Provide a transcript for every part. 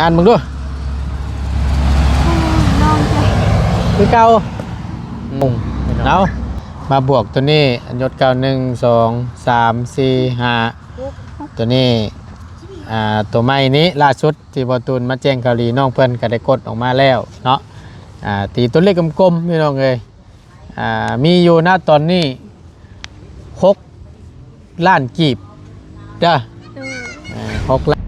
ອ່ານເບິ່ງດູ ນ້ອງເຈົ້າ ຄືເກົ່າ. ອືມ ເອົາ ມາບວກໂຕນີ້ ຍົດເກົ້າ ໜຶ່ງ ສອງ ສາມ ສີ່ ຫ້າ ໂຕນີ້ ອ່າ ໂຕໃໝ່ນີ້ ລ່າສຸດທີ່ບໍ່ຕູນມາແຈ້ງຂ່າວດີ ນ້ອງເພິ່ນກໍໄດ້ກົດອອກມາແລ້ວເນາະ. ອ່າ ຕີຕົວເລກກົມໆ ພີ່ນ້ອງເອີຍ ອ່າ ມີຢູ່ນະຕອນນີ້ ຫົກລ້ານກີບເດີ ໂດຍ ອ່າ ຫົກລ້ານ.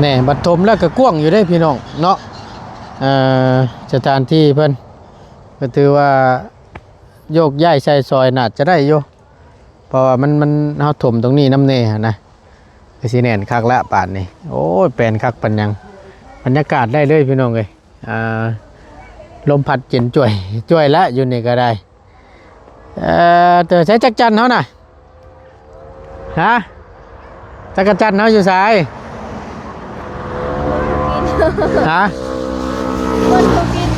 ແນ່ ບັດຖົມແລ້ວກໍກວ້າງຢູ່ເດ້ພີ່ນ້ອງເນາະ. ເອີ ສະຖານທີ່ເພິ່ນກໍຖືວ່າໂຍກຍ້າຍໃສ່ຊອຍໜ້າຈະໄດ້ຢູ່ ເພາະວ່າມັນ ມັນ ເຮົາຖົມຕົງນີ້ນຳແນ່ຫັ້ນນະ ຄືຊິແໜ້ນຄັກລະປານນີ້. ໂອ້ຍ ແປນຄັກປານຫຍັງ ບັນຍາກາດໄດ້ເລີຍພີ່ນ້ອງເອີຍ. ອ່າ ລົມພັດເຢັນຈວຍ ຈວຍລະຢູ່ນີ້ກໍໄດ້. ເອີ ແຕ່ໃສຈັກຈັ່ນເຮົານະ? ຮະ? ຈັກກະຈັ່ນເຮົາຢູ່ໃສ? ຮະ? ຄົນບໍ່ກິນ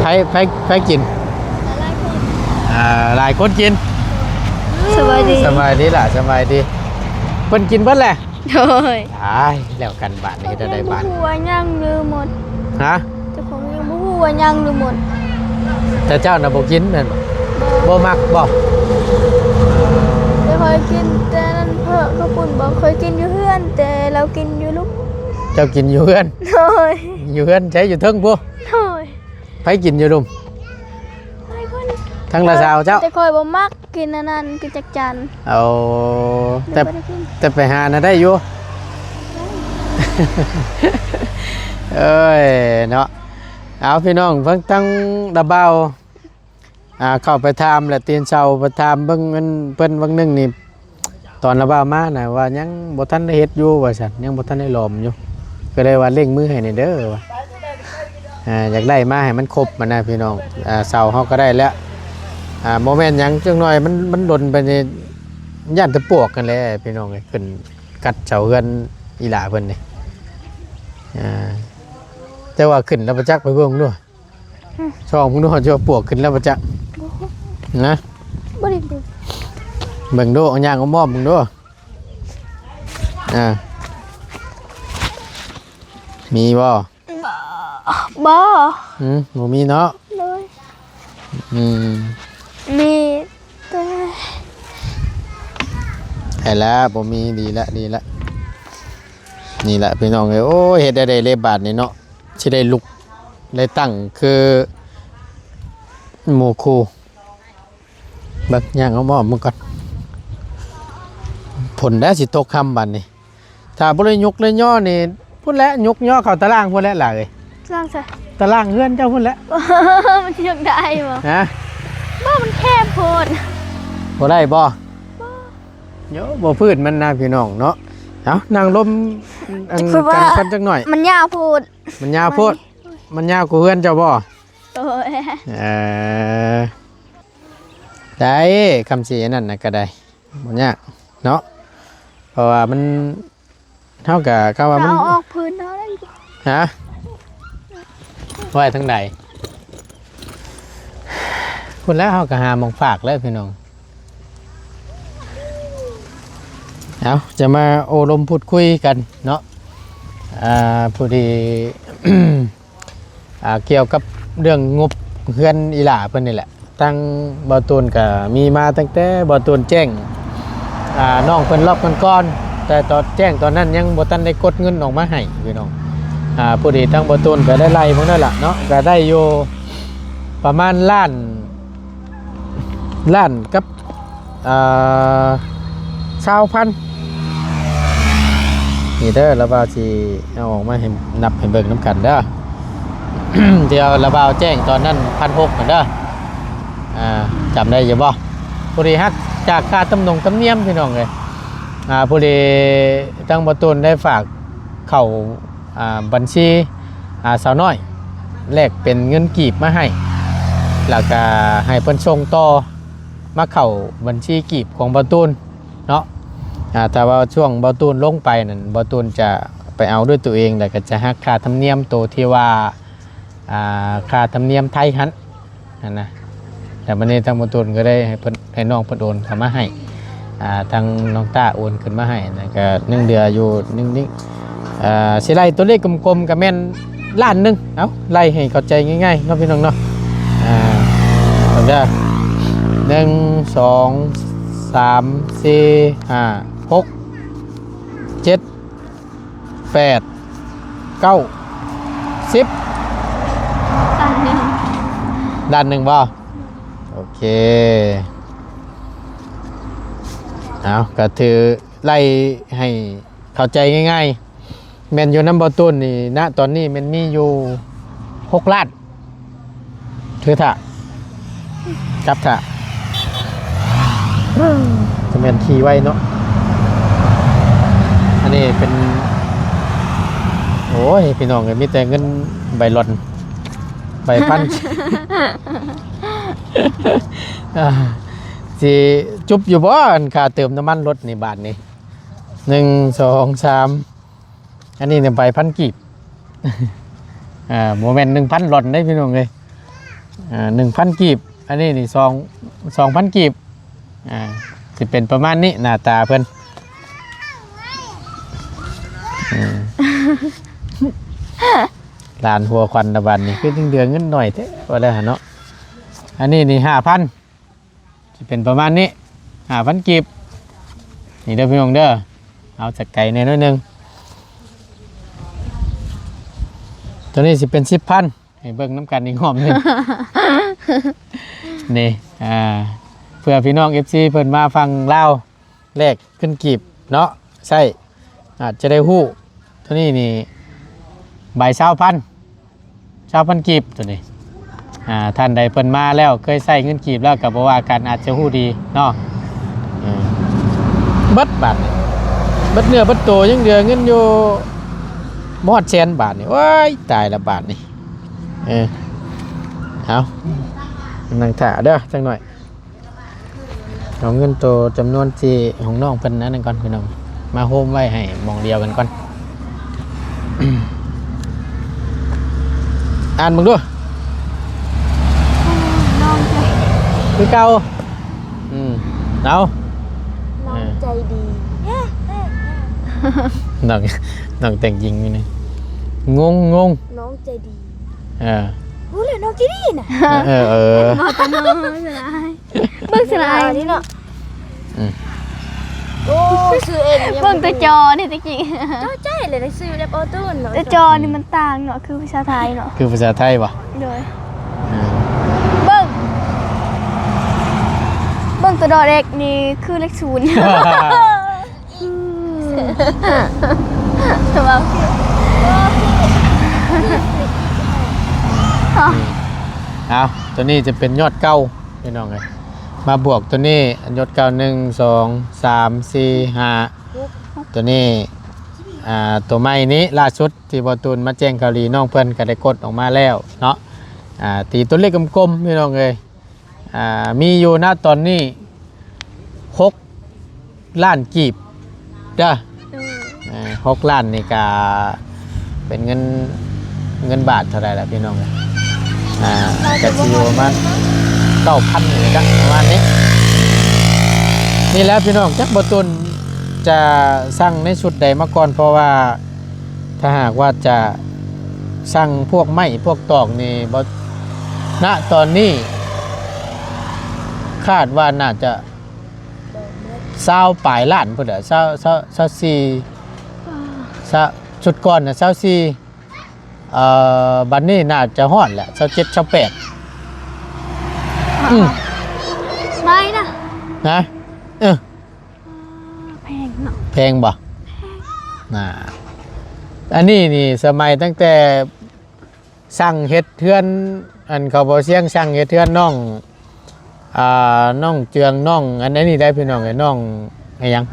ໃຜ ໃຜ ໃຜກິນ? ຫຼາຍຄົນ ອ່າ ຫຼາຍຄົນກິນ. ສະບາຍດີ ສະບາຍດີຫຼະ ສະບາຍດີ. ເພິ່ນກິນເບິດແຫຼະ. ໂດຍ ຕາຍແລ້ວກັນບາດນີ້ ເຮັດແນວໃດບາດນີ້? ບໍ່ຮູ້ວ່າຍັງຫຼືໝົດ. ຮະ? ເຈົ້າຂອງຍັງບໍ່ຮູ້ວ່າຍັງຫຼືໝົດ. ແຕ່ເຈົ້ານະບໍ່ກິນແມ່ນບໍ່? ບໍ່ ບໍ່ມັກບໍ່? ແຕ່ຂ້ອຍກິນແຕ່ນັ້ນ ເພິ່ນເຂົ້າປຸ້ນບໍ່ ຂ້ອຍກິນຢູ່ເຮືອນ ແຕ່ລາວກິນຢູ່ລຸ່ມ. ເຈົ້າກິນຢູ່ເຮືອນ? ໂດຍ ຢູ່ເຮືອນໃສ? ຢູ່ເທິງພຸ້ນ? ໂດຍ ໃຜກິນຢູ່ລຸ່ມ? ຫຼາຍຄົນ ທັງລາວສາວເຈົ້າ. ແຕ່ຂ້ອຍບໍ່ມັກກິນອັນນັ້ນ ກິນຈັກຈັ່ນ. ເອົາ ແຕ່ ແຕ່ໄປຫານະໄດ້ຢູ່. ເອີຍເນາະ ເອົາ ພີ່ນ້ອງ ເບິ່ງທັງລະບ່າວ ອ່າ ເຂົ້າໄປຖາມແຫຼະ ຕີນເສົາໄປຖາມເບິ່ງເພິ່ນ ເບິ່ງໜຶ່ງນີ້ ຕອນລາວບ່າວມານະວ່າຍັງບໍ່ທັນໄດ້ເຮັດຢູ່ວ່າຊັ້ນ ຍັງບໍ່ທັນໄດ້ຫຼອມຢູ່ ກໍເລີຍວ່າເລັ່ງມືໃຫ້ແດ່ເດີວ່າ ອ່າ ຢາກໄດ້ມາໃຫ້ມັນຄົບຫັ້ນນະພີ່ນ້ອງ. ອ່າ ເສົາເຮົາກໍໄດ້ແລ້ວ ອ່າ ບໍ່ແມ່ນຫຍັງ ຈັກໜ້ອຍມັນ ມັນດົນໄປນີ້ ຢ້ານແຕ່ປວກຫັ້ນແຫຼະພີ່ນ້ອງເອີຍ ຂຶ້ນກັດເສົາເຮືອນອີ່ຫຼ້າເພິ່ນນີ້. ອ່າ ແຕ່ວ່າຂຶ້ນແລ້ວບໍ່ຈັກ ໄປເບິ່ງດູ. ອືມ ຊ່ອງເບິ່ງດູ ເຮົາຈະປວກຂຶ້ນແລ້ວບໍ່ຈັກ ບໍ່ ນະ ບໍ່ໄດ້ເບິ່ງ ເບິ່ງດູ ເອົາຍ່າງອ້ອມໆເບິ່ງດູ. ອ່າ ມີບໍ່? ບໍ່ ບໍ່ ອືມ ບໍ່ມີເນາະ. ໂດຍ ອືມ ມີແຕ່ ໃຫ້ລະ ບໍ່ມີ ດີລະ ດີລະ. ນີ້ລະພີ່ນ້ອງເອີຍ ໂອ້ຍ ເຮັດແນວໃດເລີຍບາດນີ້ເນາະ ຊິໄດ້ລຸກ ໄດ້ຕັ້ງຄືໝູ່ຄູ່. ເບິ່ງ ຍ່າງອ້ອມໆເບິ່ງກ່ອນ ຝົນແລ້ວຊິຕົກຄ່ຳບາດນີ້ ຖ້າບໍ່ໄດ້ຍົກໄດ້ຍໍນີ້ ພຸ້ນແຫຼະ ຍົກຍໍເຂົ້າຕາລ່າງພຸ້ນແຫຼະຫຼາຍເອີຍ. ຕາລ່າງໃສ? ຕາລ່າງເຮືອນເຈົ້າພຸ້ນແຫຼະ. ມັນຊິຍົກໄດ້ບໍ່? ຮະ? ບໍ່ ມັນແຄບໂພດ. ບໍ່ໄດ້ບໍ່? ບໍ່ ໂຍ ບໍ່ພື້ນມັນນະພີ່ນ້ອງເນາະ. ເອົາ ນັ່ງລົມ ອັນ ຈັກ ຄືວ່າ ກັນກ່ອນຈັກໜ້ອຍ ມັນຍາວໂພດ ມັນຍາວໂພດ. ມັນຍາວກວ່າເຮືອນເຈົ້າບໍ່? ໂອ້ຍ ເອີ ໄດ້ ຄຳຊິອັນນັ້ນນະກໍໄດ້ ບໍ່ຍາກເນາະ ເພາະວ່າມັນ ເຮົາກໍ ກໍວ່າມັນ ເອົາອອກພື້ນເຮົາໄດ້ຢູ່. ຮະ? ໄວ້ທາງໃດ? ພຸ້ນແຫຼະ ເຮົາກໍຫາໝ່ອງຝາກແລ້ວພີ່ນ້ອງ. ເອົາ ຈະມາໂອ້ລົມພູດຄຸຍກັນເນາະ ອ່າ ຜູ້ທີ່ ອ່າ ກ່ຽວກັບເລື່ອງງົບເຮືອນອີ່ຫຼ້າເພິ່ນນີ້ແຫຼະ ທາງບ່າວຕູນກໍມີມາຕັ້ງແຕ່ບ່າວຕູນແຈ້ງ ອ່າ ນ້ອງເພິ່ນລອບກ່ອນໆ ແຕ່ຕອນແຈ້ງຕອນນັ້ນຍັງບໍ່ທັນໄດ້ກົດເງິນອອກມາໃຫ້ພີ່ນ້ອງ. ອ່າ ພໍດີທາງບ່າວຕູນກໍໄດ້ໄລ່ເບິ່ງແລ້ວລະເນາະ ກໍໄດ້ຢູ່ປະມານລ້ານ ລ້ານກັບ ອ່າ ຊາວພັນ ນີ້ເດີ ລາວວ່າຊິເອົາອອກມາໃຫ້ນັບໃຫ້ເບິ່ງນຳກັນເດີ ທີ່ລາວວ່າແຈ້ງຕອນນັ້ນ ພັນຫົກຫັ້ນເດີ ອ່າ ຈຳໄດ້ຢູ່ບໍ່? ພໍດີຫັກຈາກຄ່າຕຳນົງຕຳນຽມພີ່ນ້ອງເອີຍ ອ່າ ພໍດີທາງບ່າວຕູນໄດ້ຝາກເຂົ້າ ອ່າ ບັນຊີ ອ່າ ສາວນ້ອຍ ແລກເປັນເງິນກີບມາໃຫ້ ແລ້ວກະໃຫ້ເພິ່ນສົ່ງຕໍ່ມາເຂົ້າບັນຊີກີບຂອງບ່າວຕູນເນາະ. ອ່າ ຖ້າວ່າຊ່ວງບ່າວຕູນລົງໄປນັ້ນ ບ່າວຕູນຈະ ໄປເອົາດ້ວຍຕົວເອງ ແລ້ວກໍຈະຫັກຄ່າທຳນຽມໂຕທີ່ວ່າ ອ່າ ຄ່າທຳນຽມໄທຫັ້ນ ຫັ້ນນະ. ແລ້ວບັດນີ້ທາງບ່າວຕູນກໍໄດ້ໃຫ້ເພິ່ນ ໃຫ້ນ້ອງເພິ່ນໂອນເຂົ້າມາໃຫ້ ອ່າ ທາງນ້ອງຕ້າໂອນຂຶ້ນມາໃຫ້ ແລ້ວກໍຍັງເຫຼືອຢູ່ໜຶ່ງນີ້ ອ່າ ຊິໄລ່ຕົວເລກກົມໆ ກໍແມ່ນລ້ານໜຶ່ງ. ເອົາ ໄລ່ໃຫ້ເຂົ້າໃຈງ່າຍໆເນາະ ພີ່ນ້ອງເນາະ. ອ່າ ເບິ່ງເດີ ໜຶ່ງ ສອງ ສາມ ສີ່ ຫ້າ ຫົກ ເຈັດ ແປດ ເກົ້າ ສິບ ລ້ານໜຶ່ງ ລ້ານໜຶ່ງບໍ່? ໂອເຄ ເອົາ ກໍຖືໄລ່ໃຫ້ເຂົ້າໃຈງ່າຍໆ ແມ່ນຢູ່ນຳບ່າວຕູນນີ້ນະ ຕອນນີ້ແມ່ນມີຢູ່ຫົກລ້ານ. ຖືຖ້າ ຈັບຖ້າ ຈະແມ່ນຂີ່ໄວເນາະ. ອັນນີ້ເປັນ ໂອ້ຍ ພີ່ນ້ອງເອີຍ ມີແຕ່ເງິນໃບຫຼອນ ໃບພັນ ອ່າ ຊິຈຸບຢູ່ບໍ່ ອັນຄ່າເຕີມນ້ຳມັນລົດນີ້ ບາດນີ້ ໜຶ່ງ ສອງ ສາມ ອັນນີ້ນີ້ໃບພັນກີບ ອ່າ ບໍ່ແມ່ນໜຶ່ງພັນຫຼອນເດ້ພີ່ນ້ອງເອີຍ ອ່າ ໜຶ່ງພັນກີບ. ອັນນີ້ນີ້ສອງ ສອງພັນກີບ ອ່າ ຊິເປັນປະມານນີ້ ໜ້າຕາເພິ່ນ ອືມ ຫຼານຫົວຂວັນລະບາດນີ້ ຄືຍັງເຫຼືອເງິນໜ້ອຍແທ້ວ່າແລ້ວຫັ້ນເນາະ. ອັນນີ້ນີ້ຫ້າພັນ ຊິເປັນປະມານນີ້ ຫ້າພັນກີບ ນີ້ເດີພີ່ນ້ອງເດີ. ເອົາຈາກໄກແດ່ໜ້ອຍໜຶ່ງ ໂຕນີ້ຊິເປັນສິບພັນ ໃຫ້ເບິ່ງນຳກັນອີກຮອບໜຶ່ງ ນີ້ ອ່າ ເພື່ອພີ່ນ້ອງເອັຟຊີເພິ່ນມາຝັ່ງລາວ ແລກເງິນກີບເນາະ ໃຊ້ ອາດຈະໄດ້ຮູ້. ໂຕນີ້ນີ້ໃບຊາວພັນ ຊາວພັນກີບໂຕນີ້ ອ່າ ທ່ານໃດເພິ່ນມາແລ້ວ ເຄີຍໃຊ້ເງິນກີບແລ້ວກໍບໍ່ວ່າກັນ ອາດຈະຮູ້ດີເນາະ. ເອີ ເບິດບາດນີ້ ເບິດເນື້ອເບິດໂຕ ຍັງເຫຼືອເງິນຢູ່ບໍ່ຮອດແສນບາດນີ້. ໂອ້ຍ ຕາຍລະບາດນີ້ ເອີ ເອົາ ນັ່ງຖ້າເດີຈັກໜ້ອຍ. ເອົາເງິນໂຕຈຳນວນທີ່ຂອງນ້ອງເພິ່ນນັ້ນກ່ອນ ພີ່ນ້ອງ ມາໂຮມໄວ້ໃຫ້ໝ່ອງດຽວກັນກ່ອນ. ອ່ານເບິ່ງດູ ນ້ອງໃຈ ຄືເກົ່າ ອືມ ເອົາ ນ້ອງໃຈດີ ນ້ອງ ນ້ອງແຕ່ງຍິງຢູ່ນີ້ ງົງ ງົງ ນ້ອງໃຈດີ ເອີ ຮູ້ແລ້ວ ນ້ອງໃຈດີນະ ເອີ ເອີ ເບິ່ງສະຫຼາຍ ເບິ່ງສະຫຼາຍ ນີ້ເນາະ ອືມ ໂອ້ ຊື່ເອງ ເບິ່ງແຕ່ຈໍນີ້ຕະກີ້ ຈໍໃຈເລີຍ ຊື່ແບບອໍໂຕ້ເນາະ ແຕ່ຈໍນີ້ມັນຕ່າງເນາະ ຄືພາສາໄທເນາະ ຄືພາສາໄທບໍ່? ໂດຍ ອືມ ເບິ່ງ ເບິ່ງຕົວດອເດັກນີ້ຄືເລກສູນ ອືມ ເອົາ ຕົວນີ້ຈະເປັນຍອດເກົ່າ ພີ່ນ້ອງເອີຍ ມາບວກຕົວນີ້ ຍອດເກົ່າ ໜຶ່ງ ສອງ ສາມ ສີ່ ຫ້າ ຕົວນີ້ ອ່າ ຕົວໃໝ່ນີ້ລ່າສຸດທີ່ບ່າວຕູນມາແຈ້ງຂ່າວດີ ນ້ອງເພິ່ນກໍໄດ້ກົດອອກມາແລ້ວເນາະ. ອ່າ ຕີຕົວເລກກົມໆ ພີ່ນ້ອງເອີຍ ອ່າ ມີຢູ່ນະຕອນນີ້ ຫົກລ້ານກີບເດີ ເອີ ຫົກລ້ານນີ້ກະເປັນເງິນ ເງິນບາດເທົ່າໃດລະພີ່ນ້ອງເອີຍ? ອ່າ ກະຊິຢູ່ປະມານເກົ້າພັນນີ້ລະ ປະມານນີ້ ນີ້ແຫຼະພີ່ນ້ອງ. ຈັກບ່າວຕູນຈະສັ່ງໃນຊຸດໃດມາກ່ອນ ເພາະວ່າຖ້າຫາກວ່າຈະສັ່ງພວກໄມ້ພວກຕອກນີ້ ບໍ່ ນະຕອນນີ້ຄາດວ່າໜ້າຈະ ຊາວປາຍລ້ານພຸ້ນແຫຼະ ຊາວ ຊາວ ຊາວສີ່ ຊາວ ຊຸດກ່ອນນະ ຊາວສີ່ ເອີ ບັດນີ້ໜ້າຈະຮອດແຫຼະ ຊາວເຈັດ ຊາວແປດ ອືມ ໄມ້ນະ ນະ ເອີ ອ່າ ແພງເນາະ ແພງບໍ່? ແພງ ນະ ອັນນີ້ນີ້ສະໄໝຕັ້ງແຕ່ ສັ່ງເຮັດເຮືອນ ອັນເຂົາບໍ່ຊຽງສັ່ງເຮັດເຮືອນນ້ອງ ອ່າ ນ້ອງເຈືອງ ນ້ອງອັນ ອັນນີ້ໄດ໋ພີ່ນ້ອງເອີຍ ນ້ອງອີ່ຫຍັງ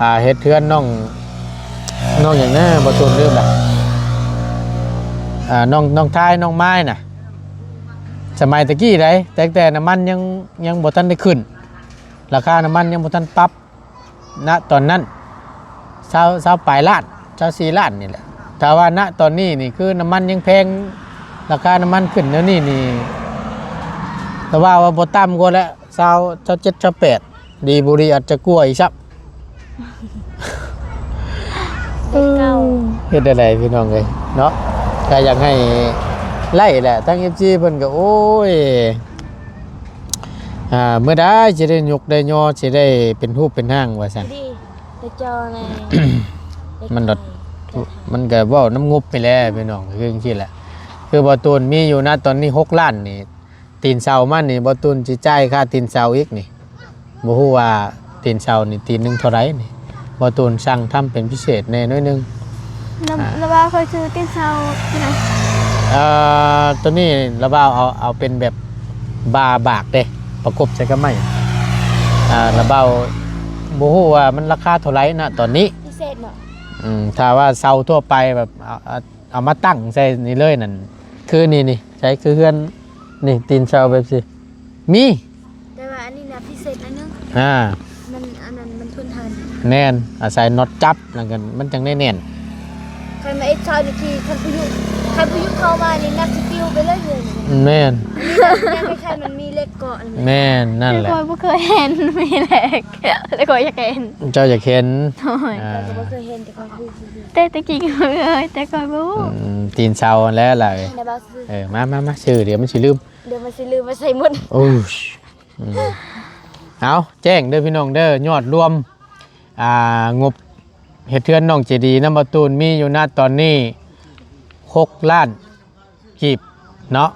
ອ່າ ເຮັດເຮືອນນ້ອງ ນ້ອງຫຍັງນະ ບໍ່ທົນລືມລະ ອ່າ ນ້ອງ ນ້ອງທາຍ ນ້ອງມາຍນະ ສະໄໝຕະກີ້ໄດ໋ ແຕ່ ແຕ່ນ້ຳມັນຍັງ ຍັງບໍ່ທັນໄດ້ຂຶ້ນ ລາຄານ້ຳມັນຍັງບໍ່ທັນປັບ ນະຕອນນັ້ນ ຊາວ ຊາວປາຍລ້ານ ຊາວສີ່ລ້ານນີ້ແຫຼະ. ຖ້າວ່ານະຕອນນີ້ນີ້ ຄືນ້ຳມັນຍັງແພງ ລາຄານ້ຳມັນຂຶ້ນແນວນີ້ນີ້ ແຕ່ວ່າ ວ່າບໍ່ຕ່ຳກວ່າແຫຼະ ຊາວ ຊາວເຈັດ ຊາວແປດ ດີບໍ່ດີອາດຈະກວ່າອີກຊ້ຳ. ເຮັດແນວໃດພີ່ນ້ອງເອີຍເນາະ ກໍຢາກໃຫ້ໄລ່ແຫຼະ ທາງເອັຟຊີເພິ່ນກໍ ໂອ້ຍ ອ່າ ເມື່ອໃດຊິໄດ້ຍົກໄດ້ຍໍ ຊິໄດ້ເປັນຮູບເປັນຮ່າງວ່າຊັ້ນ. ດີ ແຕ່ເຈົ້າແນ່ ມັນດອກ ມັນກໍເວົ້ານຳງົບນີ້ແຫຼະພີ່ນ້ອງ ຄືຈັ່ງຊີ້ແຫຼະ. ຄືບໍ່ຕູນມີຢູ່ນະຕອນນີ້ຫົກລ້ານນີ້ ຕີນເສົາມັນນີ້ ບໍ່ຕູນຊິຈ່າຍຄ່າຕີນເສົາອີກນີ້ ບໍ່ຮູ້ວ່າຕີນເສົານີ້ຕີນໜຶ່ງເທົ່າໃດນີ້ ບໍ່ຕູນສັ່ງທຳເປັນພິເສດແດ່ໜ້ອຍໜຶ່ງ. ລະ ອ່າ ລະວ່າຂ້ອຍຊື້ຕີນເສົາຢູ່ໃນ ເອີ ໂຕນີ້ລະວ່າເອົາ ເອົາເປັນແບບບາບາກເດ້ ປະກົບໃສ່ກັບໄມ້ ອ່າ ລະວ່າບໍ່ຮູ້ວ່າມັນລາຄາເທົ່າໃດນະຕອນນີ້ ພິເສດເນາະ. ອືມ ຖ້າວ່າເສົາທົ່ວໄປແບບ ເອົາ ເອົາ ເອົາມາຕັ້ງໃສ່ນີ້ເລີຍນັ້ນ ຄືນີ້ນີ້ ໃສ່ ຄືເຮືອນນີ້ ຕີນເສົາແບບຊີ້ ມີ ແຕ່ວ່າອັນນີ້ນະພິເສດໜ້ອຍໜຶ່ງ ອ່າ ມັນ ອັນນັ້ນມັນທົນທານ. ແມ່ນ ອາໄສນັອດຈັບ ແລ້ວກໍມັນຈັ່ງໄດ້ແໜ້ນ. ຄັນມາເອັດເສົານີ້ ຄັນພາຍຸ ຄັນພາຍຸເຂົ້າມານີ້ ນັກຊິປິວໄປເລີຍເຮືອນ. ແມ່ນ ອັນນີ້ມັນຍັງຄ້າຍໆ ມັນມີເຫຼັກເກາະ. ແມ່ນ ນັ້ນແຫຼະ ຂ້ອຍບໍ່ເຄີຍເຫັນ ມີເຫຼັກ ແຕ່ຂ້ອຍຢາກເຫັນ. ເຈົ້າຢາກເຫັນ? ໂດຍ ອ່າ ຂ້ອຍກໍບໍ່ເຄີຍເຫັນ ແຕ່ຂ້ອຍຮູ້ຊື່ໆ. ແຕ່ຕະກີ້ກໍເຄີຍ ແຕ່ຂ້ອຍບໍ່ຮູ້. ອືມ ຕີນເສົາຫັ້ນແຫຼະຫຼາຍ. ເອີ ມາ ມາ ມາ ຊື່ ດຽວມັນຊິລືມ ດຽວມັນຊິລືມ ມາໃສ່ໝົດ. ໂອ້ຍ ອືມ ເອົາ ແຈ້ງເດີພີ່ນ້ອງເດີ ຍອດລວມ ອ່າ ງົບເຮັດເຮືອນນ້ອງເຈດີນຳບ່າວຕູນ ມີຢູ່ນະຕອນນີ້ຫົກລ້ານ ກີບເນາະ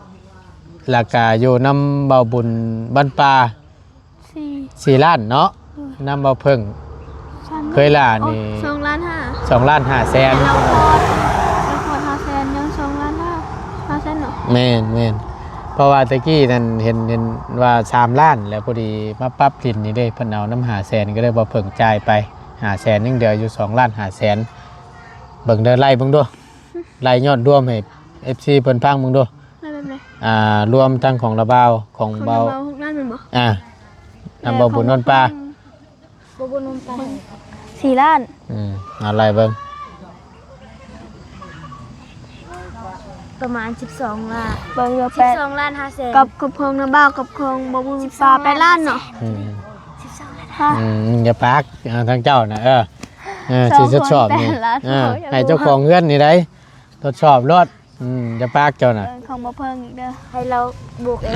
ແລ້ວກະຢູ່ນຳບ່າວບຸນບ້ານປ່າ ສີ່ ສີ່ລ້ານເນາະ ໂດຍ ນຳບ່າວເຜິ້ງ ສາມ ເຄີຍຫຼ້ານີ້ ໂອ້ ສອງລ້ານຫ້າ ສອງລ້ານຫ້າແສນ ແລ້ວກໍ ແລ້ວກໍຫ້າແສນ ຍັງສອງລ້ານຫ້າ ຫ້າແສນເນາະ. ແມ່ນໆ ເພາະວ່າແຕ່ກີ້ນັ້ນເຫັນ ເຫັນວ່າສາມລ້ານ ແລ້ວພໍດີມາປັບດິນນີ້ເດ້ ເພິ່ນເອົານຳຫ້າແສນ ກໍເລີຍບໍ່ເພິ່ງຈ່າຍໄປຫ້າແສນ ຍັງເຫຼືອຢູ່ສອງລ້ານຫ້າແສນ. ເບິ່ງເດີ ໄລ່ເບິ່ງດູ ໄລ່ຍອດລວມໃຫ້ເອັຟຊີເພິ່ນຟັງເບິ່ງດູ ໄລ່ແບບໃດ? ອ່າ ລວມທັງຂອງລາວບ່າວ ຂອງ ຂອງ ບ່າວ ລາວບ່າວຫົກລ້ານແມ່ນບໍ່? ອ່າ ນຳບ່າວບຸນນອນປ່າ ບ່າວບຸນນອນປ່າ ສີ່ລ້ານ. ອືມ ເອົາໄລ່ເບິ່ງ ປະມານສິບສອງລ້ານ ເບິ່ງຢູ່ ສິບສອງລ້ານຫ້າແສນ ກັບ ກັບຂອງນຳບ່າວ ກັບຂອງບ່າວບຸນນອນປ່າ ແປດລ້ານເນາະ. ອືມ ສິບສອງລ້ານ ອືມ ຢ່າປາກ ເອົາທາງເຈົ້ານະ ເອີ ເອີ ຊິທົດສອບນີ້ ເອີ ໃຫ້ເຈົ້າຂອງເຮືອນນີ້ໄດ໋ ທົດສອບໂລດ. ອືມ ຢ່າປາກເຈົ້ານະ ເບິ່ງຂອງບໍ່ເພິ່ງອີກເດີ ໃຫ້ລາວບວກເອງ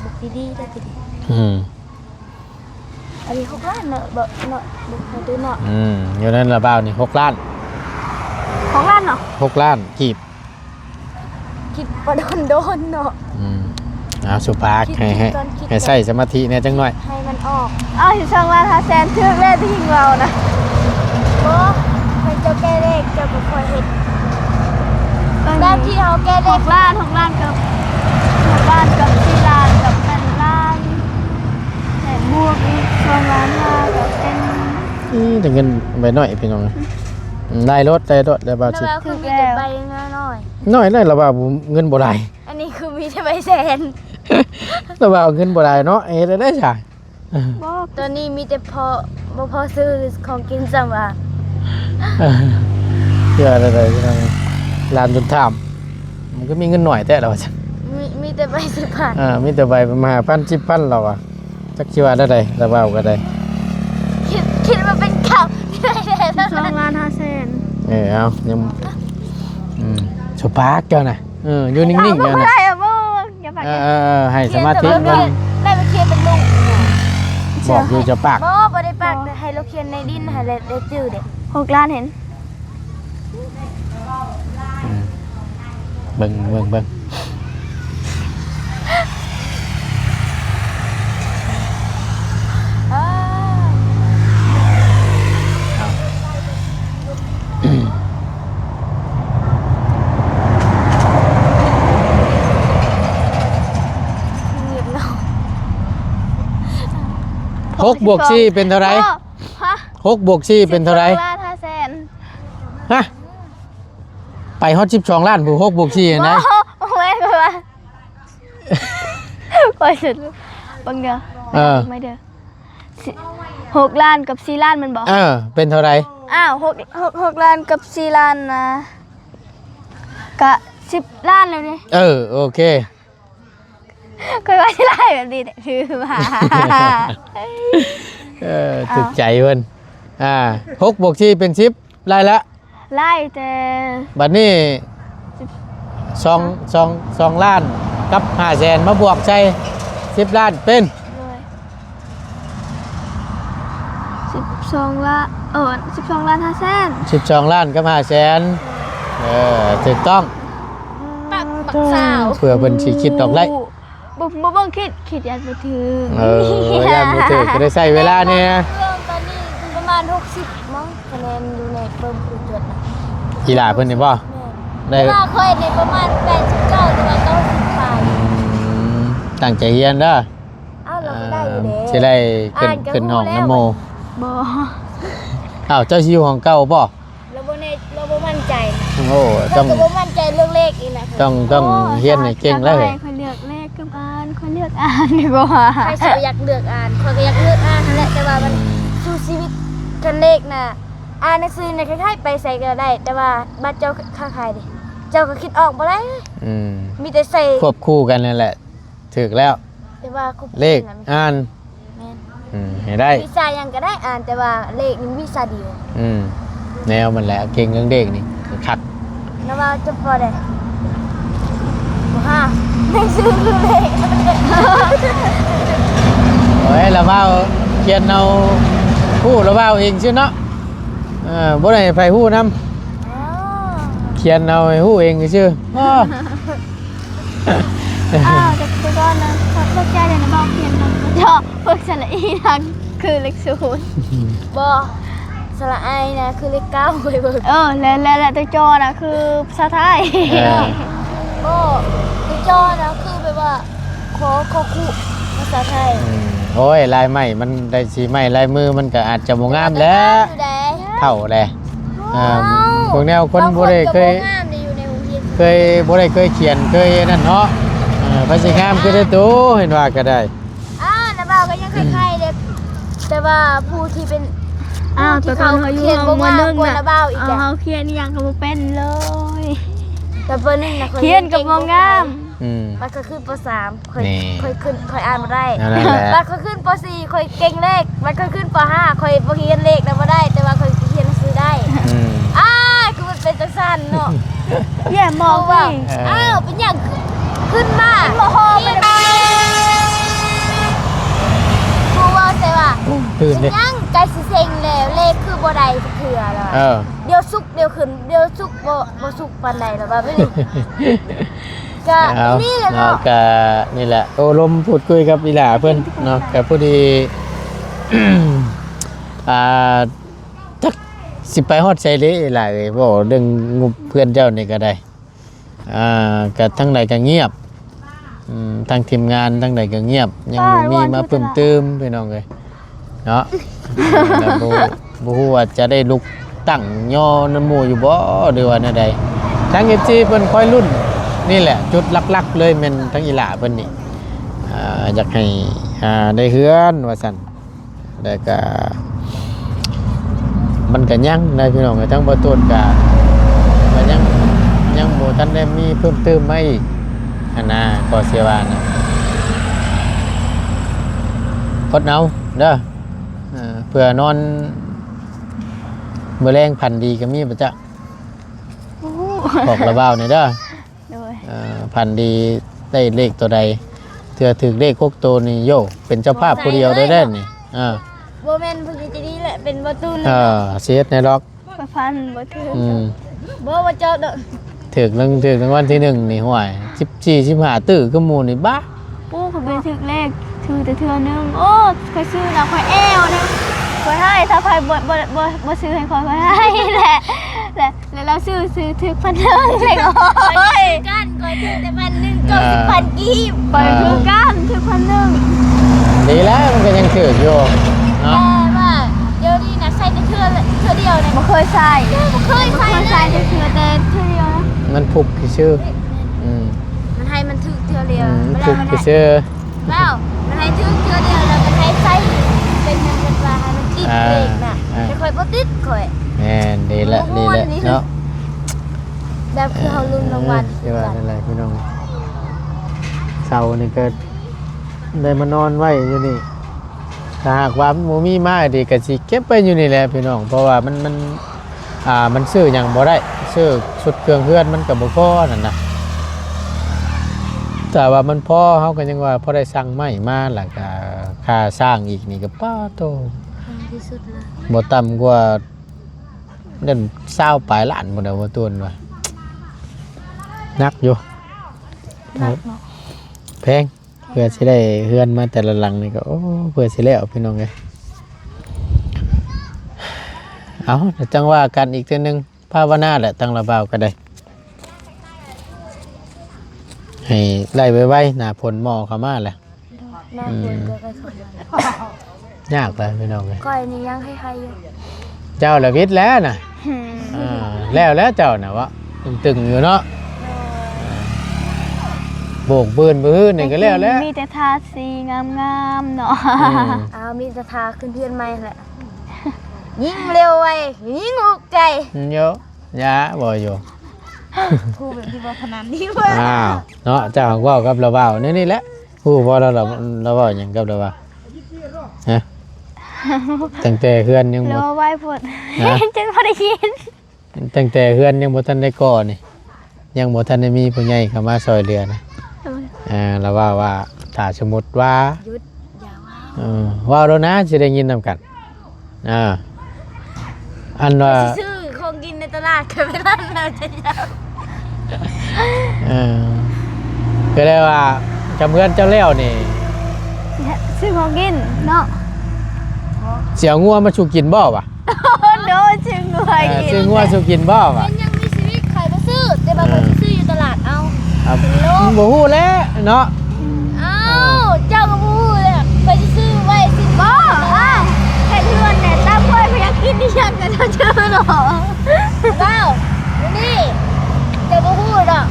ບວກດີໆເດີ ດີໆ. ອືມ ອັນນີ້ຫົກລ້ານເນາະ ບໍ່ເນາະ ບໍ່ ບໍ່ເນາະ. ອືມ ຢູ່ນັ້ນລະບ່າວນີ້ຫົກລ້ານ ຫົກລ້ານເນາະ ຫົກລ້ານກີບ ຄິດບໍ່ດົນໆເນາະ. ອືມ ເອົາ ສຸພາ ໃຫ້ ໃຫ້ໃຊ້ສະມາທິແດ່ຈັກໜ້ອຍ ໃຫ້ມັນອອກ. ເອົາ ສິບສອງລ້ານຫ້າແສນ ຖືກແລ້ວ ທີ່ຍິງເວົ້ານະ. ບໍ່ ໃຫ້ເຈົ້າແກ້ເລກ ເຈົ້າກໍຄ່ອຍເຮັດ ແບບທີ່ເຮົາແກ້ເລກ ຫົກລ້ານ ຫົກລ້ານກັບ ຫົກລ້ານກັບສີ່ລ້ານກັບແປດລ້ານ ແລະບວກອີກສອງລ້ານຫ້າກໍເປັນ ອືມ ແຕ່ເງິນໃບນ້ອຍພີ່ນ້ອງ ອືມ ໄດ້ໂລດ ໄດ້ໂລດ ໄດ້ບ່າວຊິ ແລ້ວຄືມີແຕ່ໃບນ້ອຍໆ ນ້ອຍເລີຍລະວ່າ ເງິນບໍ່ຫຼາຍ. ອັນນີ້ຄືມີແຕ່ໃບແສນ ລະວ່າເອົາເງິນບໍ່ໄດ້ເນາະ ເຮັດໄດ້ຊະ. ບໍ່ ຕອນນີ້ມີແຕ່ພໍ ບໍ່ພໍຊື້ຂອງກິນຊ້ຳວ່າ ເພື່ອໄດ້ ລ້ານຈົນຖາມ ມັນກໍມີເງິນໜ້ອຍແທ້ລະວ່າ ມີ ມີແຕ່ໃບສິບພັນ ເອີ ມີແຕ່ໃບຫ້າພັນ ສິບພັນລະວ່າ. ຈັກຊິວ່າແນວໃດ ລະເວົ້າກໍໄດ້ ຄິດ ຄິດວ່າເປັນເຂົາ ສອງລ້ານຫ້າແສນ. ເອີ ເອົາ ຍັງ ອືມ ສຸພາກເຈົ້ານະ ເອີ ຢູ່ນິ່ງໆ ເຈົ້ານະ ບໍ່ໄດ້ ບໍ່ ຢ່າປາກ ເອີ ເອີ ເອີ ໃຫ້ສະມາທິ ໄດ້ໄປຂຽນເປັນ ບອກຢູ່ ເຈົ້າປາກ ບໍ່ ບໍ່ໄດ້ປາກ ໃຫ້ລາວຂຽນໃນດິນ ໃຫ້ລາວໄດ້ຈື່ເດ້ ຫົກລ້ານເຫັນ. ອືມ ເບິ່ງ ເບິ່ງ ເບິ່ງ ຫົກບວກສີ່ເປັນເທົ່າໃດ? ຮະ? ຫົກບວກສີ່ເປັນເທົ່າໃດ? ສິບສອງລ້ານຫ້າແສນ. ຮະ? ໄປຮອດສິບສອງລ້ານພຸ້ນ ຫົກບວກສີ່ຫັ້ນນະ. ບໍ່ ບໍ່ແມ່ນ ຂ້ອຍວ່າ ຂ້ອຍຊິເບິ່ງເດີ ເອີ ໄປເດີ. ຫົກລ້ານກັບສີ່ລ້ານແມ່ນບໍ່? ເອີ ເປັນເທົ່າໃດ? ອ້າວ ຫົກ ຫົກ ຫົກລ້ານກັບສີ່ລ້ານນະ ກະສິບລ້ານແລ້ວເດ້. ເອີ ໂອເຄ ຂ້ອຍວ່າຊິໄລ່ແບບນີ້ແຫຼະ ຖືວ່າ ເອີ ຖືກໃຈເພິ່ນ. ອ່າ ຫົກບວກສີ່ເປັນສິບ ໄລ່ລະ ໄລ່ແຕ່ ບັດນີ້ ສິບ ສອງ ສອງ ສອງລ້ານກັບຫ້າແສນ ມາບວກໃສ່ສິບລ້ານເປັນ ໂດຍ ສິບສອງລ້ານ ເອີ ສິບສອງລ້ານຫ້າແສນ ສິບສອງລ້ານກັບຫ້າແສນ. ເອີ ຖືກຕ້ອງ ປັກ ບັກສາວ ເພື່ອເພິ່ນຊິຄິດອອກໄດ້. ບໍ່ ບໍ່ເບິ່ງ ຄິດ ຄິດຢ້ານບໍ່ຖືກ. ເອີ ຢ້ານບໍ່ຖືກ ກໍໄດ້ໃຊ້ເວລາແດ່. ເລື່ອງຕອນນີ້ປະມານຫົກສິບ ມັ້ງ ຄະແນນຢູ່ໃນເບິ່ງຜູ້ຈວດນະ. ອີ່ຫຼ້າເພິ່ນນີ້ບໍ່? ແມ່ນ ໄດ້ ແຕ່ວ່າຂ້ອຍນີ້ປະມານແປດສິບເກົ້າ ຫຼືວ່າເກົ້າສິບປາຍ. ອືມ ຕັ້ງໃຈຮຽນເດີ. ອ້າວ ເຮົາກໍໄດ້ຢູ່ເດ້ ຊິໄດ້ຂຶ້ນ ອ່ານກໍ ຂຶ້ນຫ້ອງນຳໝູ່. ບໍ່ ອ້າວ ເຈົ້າຊິຢູ່ຫ້ອງເກົ່າບໍ່? ລາວບໍ່ແນ່ ລາວບໍ່ໝັ້ນໃຈ. ໂອ້ ຕ້ອງ ຂ້ອຍກໍບໍ່ໝັ້ນໃຈເລື່ອງເລກອີກນະ. ຕ້ອງ ຕ້ອງ ໂອ້ ຮຽນໃຫ້ເກັ່ງແລ້ວ. ຂ້ອຍເລືອກເລກກັບອ່ານ ຂ້ອຍເລືອກອ່ານດີກວ່າ. ຂ້ອຍຊິບໍ່ຢາກເລືອກອ່ານ ຂ້ອຍກໍຢາກເລືອກອ່ານຫັ້ນແຫຼະ ແຕ່ວ່າມັນສູ້ຊີວິດກັນເລກນະ. ອ່ານໜັງສືນີ້ຄ້າຍໆໄປໃສກໍໄດ້ ແຕ່ວ່າບາດເຈົ້າຄ້າຂາຍເດ ເຈົ້າກໍຄິດອອກບໍ່ໄດ້. ອືມ ມີແຕ່ໃສ່ ຄວບຄູ່ກັນນັ້ນແຫຼະ ຖືກແລ້ວ ແຕ່ວ່າ ເລກ ອ່ານ ແມ່ນ ອືມ ໃຫ້ໄດ້ ວິຊາຫຍັງກໍໄດ້ອ່ານ ແຕ່ວ່າເລກນີ້ວິຊາດຽວ. ອືມ ແນວມັນແຫຼະ ເກັ່ງເລື່ອງເລກນີ້ຄັກ. ລະວ່າຈະພໍໄດ້ ບໍ່ຫາ ໜັງສືຄືເລກ. ໂອ້ຍ ລະເວົ້າ ຂຽນເອົາ ຮູ້ ລະເວົ້າເອງຊື່ເນາະ. ເອີ ບໍ່ໄດ້ໃຫ້ໃຜຮູ້ນຳ. ອໍ ຂຽນເອົາໃຫ້ຮູ້ເອງຊື່. ອໍ ອ້າວ ແຕ່ກ່ອນນະ ເພິກໃຈເລີຍນະ ເວົ້າຂຽນນຳ ເພາະສະຫຼະອີນະຄືເລກສູນ. ບໍ່ ສະຫຼະໄອນະຄືເລກເກົ້າ ຂ້ອຍເບິ່ງ. ເອີ ແລະ ແລະ ແລະ ຕົວຈໍນະຄືພາສາໄທ. ເອີ ບໍ່ ຕົວຈໍນະຄືແບບວ່າ ຂໍ ຂໍຄູພາສາໄທ. ອືມ ໂອ້ຍ ລາຍໄມ້ມັນໄດ້ສີໄມ້ລາຍມື ມັນກໍອາດຈະບໍ່ງາມແຫຼະ ງາມຢູ່ໃດ ເຖົ້າແຫຼະ. ອ່າ ພວກແນວຄົນບໍ່ໄດ້ເຄີຍ ບາງຄົນກໍບໍ່ງາມເດ້ ຢູ່ໃນໂຮງຮຽນ ເຄີຍ ບໍ່ໄດ້ເຄີຍຂຽນ ເຄີຍອັນນັ້ນເນາະ. ເອີ ໃຜຊິງາມຄືໄອ້ໂຕ ເຫັນວ່າກໍໄດ້. ອ່າ ນ້າບ່າວກໍຍັງໄຄໆເດ້ ແຕ່ວ່າຜູ້ທີ່ເປັນ ອ້າວ ຜູ້ທີ່ເຂົາຂຽນບໍ່ງາມກວ່ານ້າບ່າວອີກ. ເຮົາຂຽນອີ່ຫຍັງກໍບໍ່ເປັນເລີຍ ແຕ່ເປີໜຶ່ງນະ ຂຽນກໍບໍ່ງາມ. ອືມ ບັດຂ້ອຍຂຶ້ນ ປໍສາມ ຂ້ອຍ ຂ້ອຍຂຶ້ນ ຂ້ອຍອ່ານບໍ່ໄດ້. ບັດຂ້ອຍຂຶ້ນ ປໍສີ່ ຂ້ອຍເກັ່ງເລກ. ບັດຂ້ອຍຂຶ້ນ ປໍຫ້າ ຂ້ອຍບໍ່ຮຽນເລກນະບໍ່ໄດ້ ແຕ່ວ່າຂ້ອຍຮຽນໜັງສືໄດ້. ອືມ ອ້າຍ ຄືມັນເປັນຈັ່ງຊັ້ນເນາະ. ແຍ່ມອງວ່າ ເອີ ອ້າວ ເປັນຫຍັງຂຶ້ນມາ ເປັນບໍ່ຮອດ ຄືເວົ້າໃສ່ວ່າ ເປັນຫຍັງໃກ້ຊິເສັງແລ້ວ ເລກຄືບໍ່ໄດ້ຈັກເທື່ອລະ. ເອີ ດຽວສຸກດຽວຂຶ້ນ ດຽວສຸກບໍ່ ບໍ່ສຸກປານໃດລະວ່າແບບນີ້. ກະ ເອົາ ນີ້ແຫຼະເນາະ ເນາະ ກະນີ້ແຫຼະ ໂອ້ລົມພູດຄຸຍກັບອີ່ຫຼ້າເພິ່ນເນາະ. ກະພໍດີ ອ່າ ຈັກຊິໄປຮອດໃສເດ້ອີ່ຫຼ້າເອີຍ ເວົ້າເລື່ອງງົບເພື່ອນເຈົ້ານີ້ກໍໄດ້. ອ່າ ກະທາງໃດກໍງຽບ ອືມ ທາງທີມງານທາງໃດກໍງຽບ ຍັງບໍ່ມີມາເພີ່ມຕື່ມ ພີ່ນ້ອງເອີຍເນາະ. ແລ້ວບໍ່ ບໍ່ຮູ້ວ່າຈະໄດ້ລຸກຕັ້ງຍໍນຳໝູ່ຢູ່ບໍ່ ຫຼືວ່າແນວໃດ. ທາງເອັຟຊີເພິ່ນຄອຍລຸ້ນ ນີ້ແຫຼະ ຈຸດຫຼັກໆເລີຍແມ່ນທາງອີ່ຫຼ້າເພິ່ນນີ້ ອ່າ ຢາກໃຫ້ ອ່າ ໄດ້ເຮືອນວ່າຊັ້ນ. ແລ້ວກະ ມັນກະຍັງນະພີ່ນ້ອງເອີຍ ທາງບໍ່ໂຕນກະ ກະຍັງ ຍັງບໍ່ທັນໄດ້ມີເພີ່ມຕື່ມມາອີກຫັ້ນນະ ກໍເສຍວ່ານະ. ອົດເອົາເດີ ເອີ ເພື່ອນອນມື້ແລງຝັນດີກະມີບໍ່ຈັກ? ໂອ້ໂຫ ບອກລະບ່າວແດ່ເດີ. ໂດຍ ເອີ ຝັນດີໄດ້ເລກໂຕໃດ ເທື່ອຖືກເລກຫົກໂຕນີ້ ໂຢ ເປັນເຈົ້າພາບຜູ້ດຽວໄດ້ແດ່ນີ້. ເອີ ບໍ່ແມ່ນຜູ້ໃຫຍ່ໃຈດີແຫຼະ ເປັນບໍ່ຕູນ. ເອີ ຊິເຮັດແນວດອກ ຂ້ອຍຝັນບໍ່ຖືກ. ອືມ ບໍ່ ບໍ່ເຈາະດອກ. ຖືກລາງ ຖືກລາງວັນທີໜຶ່ງນີ້ ຫ້ວຍ ສິບສີ່ ສິບຫ້າຕື້ຄືໝູ່ນີ້ ບ້າ. ໂອ້ ຂ້ອຍບໍ່ໄດ້ຖືກເລກ ຖືກແຕ່ເທື່ອໜຶ່ງ. ໂອ້ ຂ້ອຍຊື້ນະ ຂ້ອຍແອວເດ້ ຂ້ອຍໃຫ້. ຖ້າໃຜບໍ່ ບໍ່ ບໍ່ ບໍ່ຊື້ໃຫ້ຂ້ອຍ ຂ້ອຍໃຫ້ແຫຼະ ແລະ ແລ້ວລາວຊື້ ຊື້ຖືກພັນໜຶ່ງເລີຍ. ໂອ້ຍ ຄືກັນ ຂ້ອຍຖືກແຕ່ພັນໜຶ່ງ ເຈົ້າສິບພັນກີບ. ເອີ ຂ້ອຍຄືກັນ ຖືກພັນໜຶ່ງ. ດີແລ້ວ ມັນກໍຍັງຖືກຢູ່ເນາະ ແຕ່ວ່າດຽວນີ້ນະ ໃຊ້ແຕ່ເທື່ອ ເທື່ອດຽວນະ ບໍ່ເຄີຍໃຊ້ ບໍ່ເຄີຍໃຊ້ ບໍ່ເຄີຍໃຊ້ຈັກເທື່ອ ແຕ່ເທື່ອດຽວນະ ມັນພຸກຊື່ໆ. ອືມ ມັນໃຫ້ມັນຖືກເທື່ອດຽວ ອືມ ມັນພຸກຊື່ໆ. ແລ້ວມັນໃຫ້ຖືກເທື່ອດຽວ ແລ້ວມັນໃຫ້ໃຊ້ເປັນເງິນ ອ່າ ເລກນະ ອ່າ ແຕ່ຂ້ອຍບໍ່ຕິດຂ້ອຍ ແມ່ນ ດີແຫຼະ ດີແຫຼະເນາະ ແບບຄືເຮົາລຸ້ນລາງວັນ ເອີ ຄືວ່ານັ້ນແຫຼະພີ່ນ້ອງ ເຊົ້ານີ້ກໍໄດ້ມານອນໄວ້ຢູ່ນີ້ ຖ້າຫາກວ່າມັນບໍ່ມີມານີ້ກໍຊິເກັບໄວ້ຢູ່ນີ້ແຫຼະພີ່ນ້ອງ ເພາະວ່າມັນ ມັນ ອ່າ ມັນຊື້ຫຍັງບໍ່ໄດ້ ຊື້ຊຸດເຄື່ອງເຮືອນມັນກໍບໍ່ພໍນັ້ນນະ ຖ້າວ່າມັນພໍ ເຮົາກໍຍັງວ່າພໍໄດ້ສັ່ງໄມ້ມາ ແລ້ວກໍຄ່າສ້າງອີກນີ້ກໍ ປາໂທ້ ແພງທີ່ສຸດລະ ບໍ່ຕ່ຳກວ່າ ນັ້ນ ຊາວປາຍລ້ານພຸ້ນແຫຼະ ບໍ່ຕວນວ່າ ໜັກຢູ່ ໜັກເນາະ ແພງ ເພື່ອຊິໄດ້ເຮືອນມາແຕ່ລະຫຼັງນີ້ກໍ ໂອ້ ເພື່ອຊິແລ້ວພີ່ນ້ອງເອີຍ ເອົາ ຈັ່ງວ່າກັນອີກເທື່ອໜຶ່ງ ພາວະນາແຫຼະ ທາງລາວບ່າວກໍໄດ້ ໃຫ້ໄດ້ໄວໆ ໜ້າຝົນໝໍ້ເຂົ້າມາແຫຼະ ໜ້າຝົນກໍໃກ້ເຂົ້າມາ ຍາກແຫຼະພີ່ນ້ອງເອີຍ ຂ້ອຍນີ້ຍັງໄຄໆຢູ່ ເຈົ້າລະວິດແລ້ວນະ ອືມ ອ່າ ແລ້ວແລ້ວເຈົ້ານະວະ ຕຶງໆຢູ່ເນາະ ໂດຍ ໂບກບືນບືນນີ້ກໍແລ້ວແລ້ວ ມີແຕ່ທາສີງາມໆເນາະ ອືມ ອ້າວ ມີແຕ່ທາຂຶ້ນເຮືອນໃໝ່ແຫຼະ ຍິງເລັວໄວ ຍິງອຸກໃຈ ໂຍ ຢ່າບໍ່ຢູ່ ຜູ້ແບບທີ່ບໍ່ຂະໜາດນີ້ເວີ້ຍ ອ້າວ ເນາະ ເຈົ້າເວົ້າກັບລາວເວົ້າແນວນີ້ແຫຼະ ຮູ້ບໍ່ລາວ ລາວ ລາວເວົ້າຫຍັງກັບລາວວ່າ ຮະ ຕັ້ງແຕ່ເຮືອນຍັງບໍ່ ລາວເວົ້າໄວໂພດ ຮະ ຈົນບໍ່ໄດ້ຍິນ ຕັ້ງແຕ່ເຮືອນຍັງບໍ່ທັນໄດ້ກໍ່ນີ້ ຍັງບໍ່ທັນໄດ້ມີຜູ້ໃຫຍ່ເຂົ້າມາຊ່ອຍເຫຼືອນະ ໂດຍ ອ່າ ລາວເວົ້າວ່າ ຖ້າສົມມຸດວ່າ ຢຸດ ຢ່າເວົ້າ ເອີ ເວົ້າໂລດນະ ຊິໄດ້ຍິນນຳກັນ ອ່າ ອັນວ່າ ຊິຊື້ຂອງກິນໃນຕະຫຼາດກໍໄປຮ້ານແລ້ວຈະເຈົ້າ ເອີ ກໍເລີຍວ່າ ຈຳເຮືອນເຈົ້າແລ້ວນີ້ ຊື້ຂອງກິນເນາະ ຊິເອົາງົວມາສູ່ກິນບໍ່ວະ? ໂດຍ ຊື້ງົວ ເອີ ກິນ ຊື້ງົວສູ່ກິນບໍ່ວະ? ມັນຍັງມີຊີວິດ ຂ້ອຍບໍ່ຊື້ ແຕ່ວ່າ ເອີ ຂ້ອຍຊິຊື້ຢູ່ຕະຫຼາດເອົາ ເອົາ ມັນບໍ່ຮູ້ແຫຼະເນາະ ອ້າວ ເຈົ້າກໍບໍ່ຮູ້ແຫຼະ ຂ້ອຍຊິຊື້ໄວ້ຊິບໍ່ ອ້າວ ເຮັດເຮືອນແດ່ ຕາມຂ້ອຍ ຂ້ອຍຢາກກິນອີ່ຫຍັງກໍເຈົ້າຊື້ເນາະ ເວົ້າ ມື້ນີ້ເຈົ້າບໍ່ຮູ້ດອກ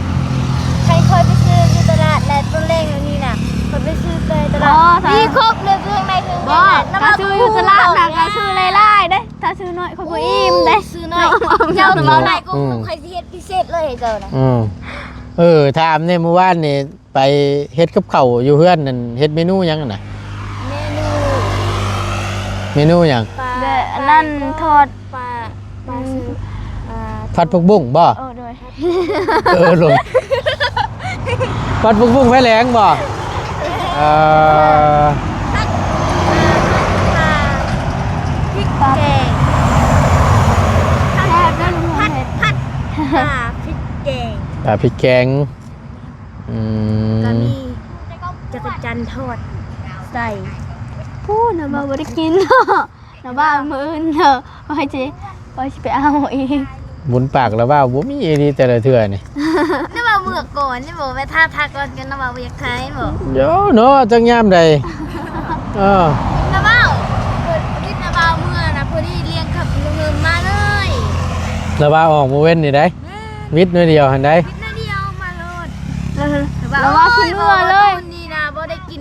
ຄັນຂ້ອຍໄປຊື້ຢູ່ຕະຫຼາດແລ້ວ ຕອນແລງມື້ນີ້ນະ ຂ້ອຍໄປຊື້ແຕ່ຕະຫຼາດ ມີຄົບເລີຍ ເຄື່ອງໃນເຄື່ອງ ບໍ່ ນະ ກໍຊື້ຢູ່ຕະຫຼາດນະ ກໍຊື້ຫຼາຍໆເດ້ ຖ້າຊື້ໜ້ອຍຂ້ອຍບໍ່ອີ່ມເດ້ ຊື້ໜ້ອຍ ເຈົ້າກິນຫຼາຍກວ່າ ອືມ ຂ້ອຍຊິເຮັດພິເສດເລີຍໃຫ້ເຈົ້ານະ ອືມ ເອີ ຖາມແດ່ ມື້ວານນີ້ໄປເຮັດກັບເຂົ້າຢູ່ເຮືອນນັ້ນ ເຮັດເມນູຫຍັງຫັ້ນນະ? ເມນູ ເມນູຫຍັງ? ປາ ແບບອັນນັ້ນ ປາ ທອດ ປາ ປາ ອືມ ຊື່ ອ່າ ຜັດຜັກບຸ້ງບໍ່? ເອີ ໂດຍ ເອີ ໂດຍ ຜັດຜັກບຸ້ງໄຟແຫຼງບໍ່? ເອີ ຜັດ ຜັດ ຜັດ ພິກແກງ ແຊບເດີລຸງ ຜັດ ຜັດ ຜັດ ປາພິກແກງ ປາພິກແກງ ອືມ ກໍມີຈັກກະຈັ່ນທອດໃສ່ ພຸ້ນນະ ບໍ່ ບໍ່ໄດ້ກິນເນາະ ລະວ່າມື້ອື່ນເດີ ຂ້ອຍຊິ ຂ້ອຍຊິໄປເອົາອີກ ບຸນປາກລະວ່າບໍ່ມີອີ່ຫຼີແຕ່ລະເທື່ອນີ້ ລະວ່າເມື່ອກ່ອນນີ້ບໍ່ ແມ່ນຖ້າ ຖ້າກ່ອນກັນລະວ່າບໍ່ຢາກຂາຍບໍ່ ໂຍເນາະ ຈັກຍາມໃດ ເອີ ລະວ່າ ເພິ່ນ ລະວ່າເມື່ອນະ ພໍດີລ້ຽງຂັບລົງເຮືອມາເລີຍ ລະວ່າອອກມື້ເວັນນີ້ໃດ ແມ່ນ ວິດໜ້ອຍດຽວຫັ້ນໃດ ວິດໜ້ອຍດຽວມາໂລດ ລະວ່າຊິເມືອເລີຍ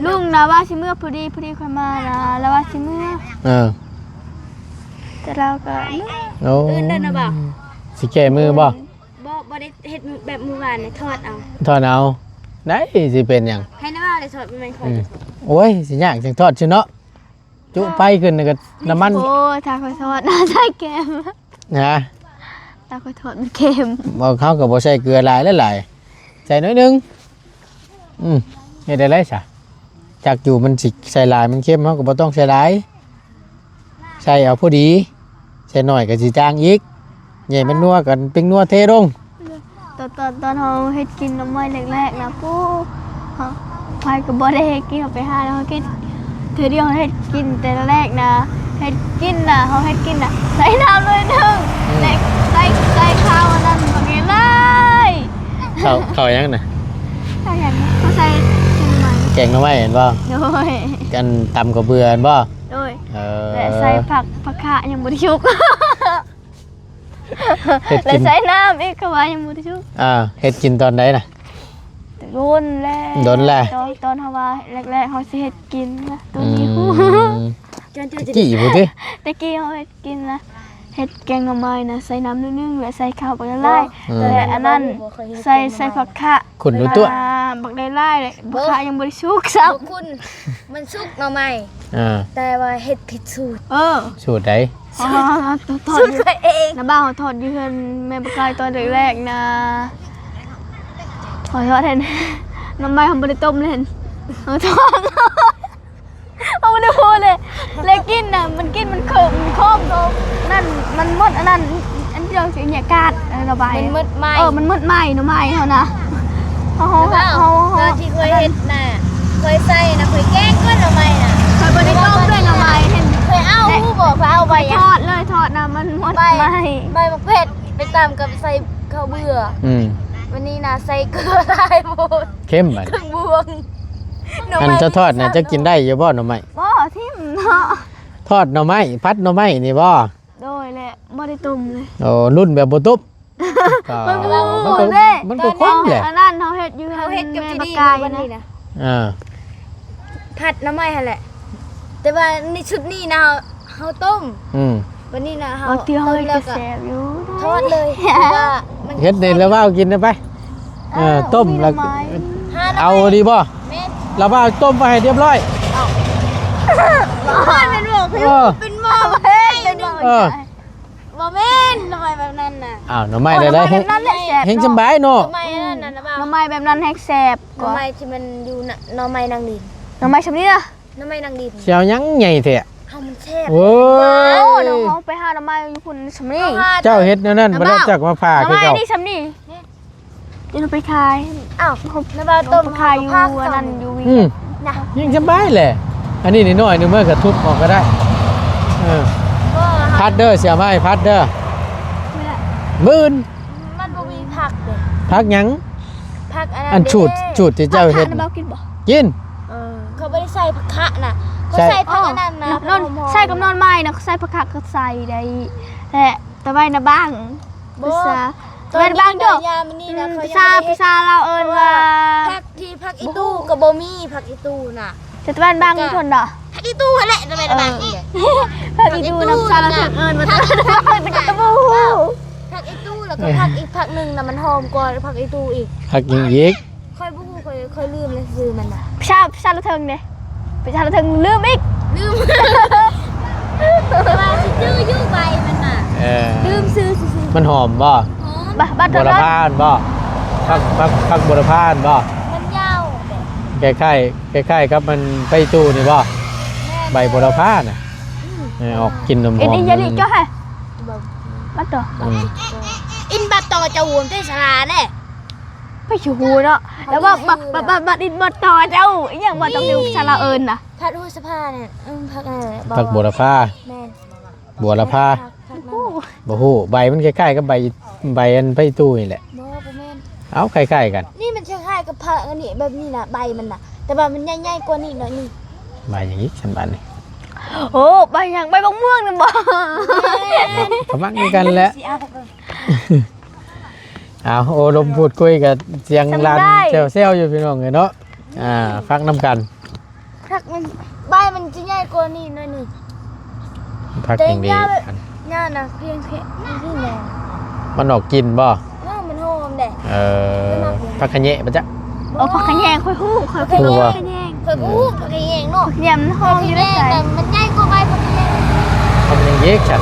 ລຸງນະວ່າຊິເມືອພໍດີ ພໍດີຂ້ອຍມານະ ລະວ່າຊິເມືອ ເອີ ແຕ່ລາວກໍເມືອ ໂອ້ ອື່ນເດີນະບໍ່ ຊິແກ້ມືບໍ່? ບໍ່ ບໍ່ໄດ້ເຮັດແບບມື້ວານນີ້ ທອດເອົາ ທອດເອົາ ໄດ້ ຊິເປັນຫຍັງ ໃຫ້ນະວ່າໄດ້ທອດ ບໍ່ແມ່ນຂ້ອຍ ອືມ ໂອ້ຍ ຊິຍາກຈັ່ງທອດຊື່ເນາະ ຈຸໄຟຂຶ້ນນີ້ກໍນ້ຳມັນ ໂອ້ຍ ຖ້າຂ້ອຍທອດນະ ໃສ່ແກມ ຮະ ຖ້າຂ້ອຍທອດມັນເຄັມ ບໍ່ ເຮົາກໍບໍ່ໃສ່ເກືອຫຼາຍ ຫຼາຍໆ ໃສ່ໜ້ອຍໜຶ່ງ ອືມ ເຮັດໄດ້ຫຼາຍຊະ ຈັກຢູ່ມັນຊິໃສ່ຫຼາຍມັນເຄັມ ເຮົາກໍບໍ່ຕ້ອງໃສ່ຫຼາຍ ໃສ່ເອົາພໍດີ ໃສ່ໜ້ອຍກໍຊິຈາງອີກ ໃຫ້ມັນນົວກັນ ເປັນນົວເທລົງ ຕອນ ຕອນ ຕອນເຮົາເຮັດກິນໜໍ່ໄມ້ແລກໆນະ ປູ້ ເຮົາ ໃຜກໍບໍ່ໄດ້ເຮັດກິນ ເຮົາໄປຫາເຮົາເຮັດ ເທື່ອດຽວເຮົາເຮັດກິນແຕ່ແລກນະ ເຮັດກິນນະ ເຮົາເຮັດກິນນະ ໃສ່ນ້ຳໜ້ອຍໜຶ່ງ ອືມ ແລະ ໃສ່ ໃສ່ເຂົ້າອັນນັ້ນບັກໃຫຍ່ເລີຍ ເຂົ້າ ເຂົ້າຫຍັງນະ? ເຂົ້າຫຍັງ? ເຂົ້າໃສ່ແກງໜໍ່ໄມ້ ແກງໜໍ່ໄມ້ແມ່ນບໍ່? ໂດຍ ອັນຕຳເຂົ້າເບືອແມ່ນບໍ່? ໂດຍ ເອີ ແລະໃສ່ຜັກ ຜັກຂາຍັງບໍ່ໄດ້ສຸກ ເຮັດກິນ ແລະໃສ່ນ້ຳອີກ ເຂົາວ່າຍັງບໍ່ໄດ້ສຸກ ອ່າ ເຮັດກິນຕອນໃດນະ? ດົນແລ້ວ ດົນແລ້ວ ຕອນ ຕອນເຮົາວ່າແລກໆເຮົາຊິເຮັດກິນນະ ໂຕນີ້ ອືມ ຕະກີ້ພຸ້ນຕິ ຕະກີ້ເຮົາເຮັດກິນນະ ເຮັດແກງໜໍ່ໄມ້ນະ ໃສ່ນ້ຳໜ້ອຍໜຶ່ງ ແລະ ໃສ່ເຂົ້າບັກຫຼາຍໆ ເອີ ແລະ ອັນນັ້ນ ບໍ່ເຄີຍເຮັດ ໃສ່ ແກງໜໍ່ໄມ້ ໃສ່ຜັກຂະ ຂົນຢູ່ຕົວະ ບັກຫຼາຍໆ ແລະ ບໍ່ ຜັກຂະຍັງບໍ່ໄດ້ສຸກຊ້ຳ ບໍ່ຄຸນ ມັນສຸກໜໍ່ໄມ້ ເອີ ແຕ່ວ່າເຮັດຜິດສູດ ເອີ ສູດໃດ? ສູດ ເຮົາທອດ ສູດຂ້ອຍເອງ ນ້າບ່າວເຮົາທອດຢູ່ເຮືອນແມ່ບັກກາຍຕອນແລກໆນະ ເຮົາທອດເຫັນ ໜໍ່ໄມ້ເຮົາບໍ່ໄດ້ຕົ້ມເລີຍ ເຮົາທອດ ເຮົາບໍ່ໄດ້ໂພດເລີຍ ແລ້ວກິນນະ ມັນກິນ ມັນເຄີມ ມັນຄອມ ນັ້ນ ມັນໝົດອັນນັ້ນ ອັນທີ່ເຮົາຊິເອົາຍາກາດ ເອີ ລະບາຍ ມັນໝົດໄມ້ ເອີ ມັນໝົດໄມ້ ໜໍ່ໄມ້ເຮົານະ ເຮົາ ເຮົາ ເຮົາ ເຮົາ ທີ່ຂ້ອຍເຮັດນະ ຂ້ອຍໃສ່ນະ ຂ້ອຍແກງກ່ອນໜໍ່ໄມ້ນະ ຂ້ອຍບໍ່ໄດ້ຕົ້ມເລີຍໜໍ່ໄມ້ ເຫັນ ຂ້ອຍເອົາ ຮູ້ບໍ່ ຂ້ອຍເອົາໃບ ຂ້ອຍທອດເລີຍ ທອດນະ ມັນໝົດໄມ້ ໃບ ໃບໝາກເຜັດ ໄປຕຳກັບໃສ່ເຂົ້າເບືອ ອືມ ວັນນີ້ນະໃສ່ເກືອຫຼາຍໂພດ ເຄັມບັດ ເຄິ່ງບ່ວງ ອັນເຈົ້າທອດນະ ເຈົ້າກິນໄດ້ຢູ່ບໍ່ໜໍ່ໄມ້? ບໍ່ ຖິ້ມເນາະ ທອດໜໍ່ໄມ້ ຜັດໜໍ່ໄມ້ນີ້ບໍ່? ໂດຍ ແລະ ບໍ່ໄດ້ຕົ້ມເລີຍ ໂອ້ ລຸ້ນແບບບໍ່ຕົ້ມ ມັນກໍ ມັນກໍ ເດ້ ມັນກໍຄົມແຫຼະ ອັນນັ້ນເຮົາເຮັດຢູ່ ເຮົາເຮັດກັບ ແມ່ບັກກາຍ ວັນນີ້ນະ ເອີ ຜັດໜໍ່ໄມ້ຫັ້ນແຫຼະ ແຕ່ວ່າໃນຊຸດນີ້ນະ ເຮົາຕົ້ມ ອືມ ວັນນີ້ນະ ເຮົາ ເອົາທີ່ເຮົາເຮັດກໍແຊບຢູ່ ທອດເລີຍ ເຮັດນີ້ແລ້ວວ່າເອົາກິນໄດ້ໄປ ເອີ ເອີ ຕົ້ມແລ້ວ ເອົາດີບໍ່? ແມ່ນ ລະວ່າຕົ້ມໄວ້ໃຫ້ຮຽບຮ້ອຍ ເອົາ ເປັນໝໍ້ ເອີ ເປັນໝໍ້ ເອີ ບໍ່ແມ່ນ ໜໍ່ໄມ້ແບບນັ້ນນະ ອ້າວ ໜໍ່ໄມ້ແບບນັ້ນແຫຼະ ແຮງສະບາຍເນາະ ໜໍ່ໄມ້ອັນນັ້ນນະ ໜໍ່ໄມ້ແບບນັ້ນແຮງແຊບ ໜໍ່ໄມ້ທີ່ມັນຢູ່ນະ ໜໍ່ໄມ້ນາງດິນ ໜໍ່ໄມ້ຊ່ຳນີ້ນະ ໜໍ່ໄມ້ນາງດິນ ຊິເອົາຫຍັງໃຫຍ່ແທ້ ເອົາມັນແຊບ ໂອ້ຍ ເຮົາໄປຫາໜໍ່ໄມ້ຢູ່ພຸ້ນຊ່ຳນີ້ ເຈົ້າເຮັດແນວນັ້ນ ບໍ່ໄດ້ຈັກມາຜ່າຄືເກົ່າ ໜໍ່ໄມ້ນີ້ຊ່ຳນີ້ ເອີ ເອົາໄປຂາຍ ອ້າວ ນ້າບ່າວຕົ້ມ ໄປຂາຍຢູ່ອັນນັ້ນຢູ່ ອືມ ນະ ຍັງສະບາຍແຫຼະ ອັນນີ້ໜ້ອຍໜຶ່ງ ເມື່ອກະທຸບອອກກໍໄດ້ ເອີ ພັດເດີ ຊິເອົາມາໃຫ້ພັດເດີ ມື້ອື່ນ ມັນບໍ່ມີຜັກເດ້ ຜັກຫຍັງ? ຜັກອັນນັ້ນ ອັນ ເດ້ ສູດ ສູດທີ່ເຈົ້າເຮັດ ຜັກຂະນະ ກິນບໍ່? ກິນ ເອີ ເຂົາບໍ່ໄດ້ໃສ່ຜັກຂະນະ ເຂົາໃສ່ ໃສ່ຜັກອັນນັ້ນນະ ໜອນ ໃສ່ກັບໜໍ່ໄມ້ນະ ເຂົາໃສ່ຜັກຂະ ເຂົາໃສ່ໄດ້ ແລະ ຕະໄບນະບັງ ບໍ່ ພາສາ ຕະແວ່ນບາງເດີ ຍາມນີ້ນະ ອືມ ພາສາ ພາສາລາວເອີ້ນວ່າ ຜັກທີ່ ຜັກອີ່ຕູ່ກໍບໍ່ມີ ຜັກອີ່ຕູ່ນະ ແຕ່ຕະແວ່ນບາງ ແລ້ວກໍ ທົນດອກ ຜັກອີ່ຕູ່ຫັ້ນແຫຼະ ຕະແວ່ນບາງ ເອີ ຜັກອີ່ຕູ່ນະ ພາສາລາວເອີ້ນວ່າ ຜັກອີ່ຕູ່ ຜັກອີ່ຕູ່ ແລ້ວກໍ ເອີ ຜັກອີກ ຜັກໜຶ່ງນະ ມັນຫອມກວ່າຜັກອີ່ຕູ່ອີກ ຜັກຫຍັງອີກ? ຂ້ອຍບໍ່ຮູ້ ຂ້ອຍ ຂ້ອຍລືມແລ້ວຊື່ມັນນະ ພາສາ ພາສາລາວເທິງເດ້ ພາສາລາວເທິງລືມອີກ ລືມ ແຕ່ວ່າຊິຈື່ຢູ່ໃບມັນນະ ເອີ ລືມຊື່ຊື່ໆ ມັນຫອມບໍ່? ຫອມ ບາດ ບາດ ບົວລະພາຫັ້ນບໍ່? ຜັກ ຜັກ ຜັກບົວລະພາຫັ້ນບໍ່? ມັນຍາວ ຄ້າຍໆ ຄ້າຍໆກັບມັນໄປຕູ້ນີ້ບໍ່? ແມ່ນ ໃບບົວລະພານະ ອືມ ເອີ ອອກກິ່ນຫອມໆ ເອັດອີ່ຫຍັງນີ້ເຈົ້າໃຫ້ ບາດຕໍ່ ອືມ ອິນບາດຕໍ່ເຈົ້າຫວນເຕສະລາແດ່ ໄປຊິຮູ້ເນາະ ແລ້ວວ່າ ບາດ ບາດ ບາດ ບາດອິນບາດຕໍ່ເຈົ້າ ອີ່ຫຍັງບໍ່ຕ້ອງຮູ້ພາສາລາວເອີ້ນນະ ຜັກໂຫລະພານະ ເອີ ຜັກ ເອີ ຜັກບົວລະພາ ແມ່ນ ບົວລະພາ ບໍ່ຮູ້ ໃບມັນຄ້າຍໆກັບໃບ ໃບອັນໄປຕູ້ນີ້ແຫຼະ ບໍ່ ບໍ່ແມ່ນ ເອົ້າ ຄ້າຍໆກັນ ນີ້ມັນຄ້າຍໆກັບຜັກອັນນີ້ ແບບນີ້ນະ ໃບມັນນະ ແຕ່ວ່າມັນໃຫຍ່ໆກວ່ານີ້ໜ້ອຍໜຶ່ງ ໃບຫຍັງອີກຊັ້ນບາດນີ້ ໂອ້ ໃບຫຍັງ ໃບບັກມ່ວງນັ້ນບໍ່ ແມ່ນ ກະມັກຄືກັນແຫຼະ ເອົາ ໂອ້ລົມພູດຄຸຍກະສຽງລານແຊວໆຢູ່ພີ່ນ້ອງເອີຍເນາະ ອ່າ ຟັງນຳກັນ ຜັກມັນ ໃບມັນຈະໃຫຍ່ກວ່ານີ້ໜ້ອຍໜຶ່ງ ຜັກຫຍັງເດ ແຕ່ຍາວ ອັນ ຍາວນະ ພຽງແຄ່ນີ້ແຫຼະ ມັນອອກກິ່ນບໍ່? ເອີ ມັນຫອມເດ້ ເອີ ມັນຫອມ ຜັກຂະແຍງບໍ່ຈັກ ເອີ ຜັກຂະແຍງ ຂ້ອຍຮູ້ ຂ້ອຍຮູ້ ຜັກຂະແຍງ ຂ້ອຍຮູ້ ຜັກຂະແຍງເນາະ ຜັກຂະແຍງມັນຫອມຢູ່ໃນໃຈ ມັນໃຫຍ່ກວ່າໃບຜັກຂະແຍງ ທຳຫຍັງອີກຊັ້ນ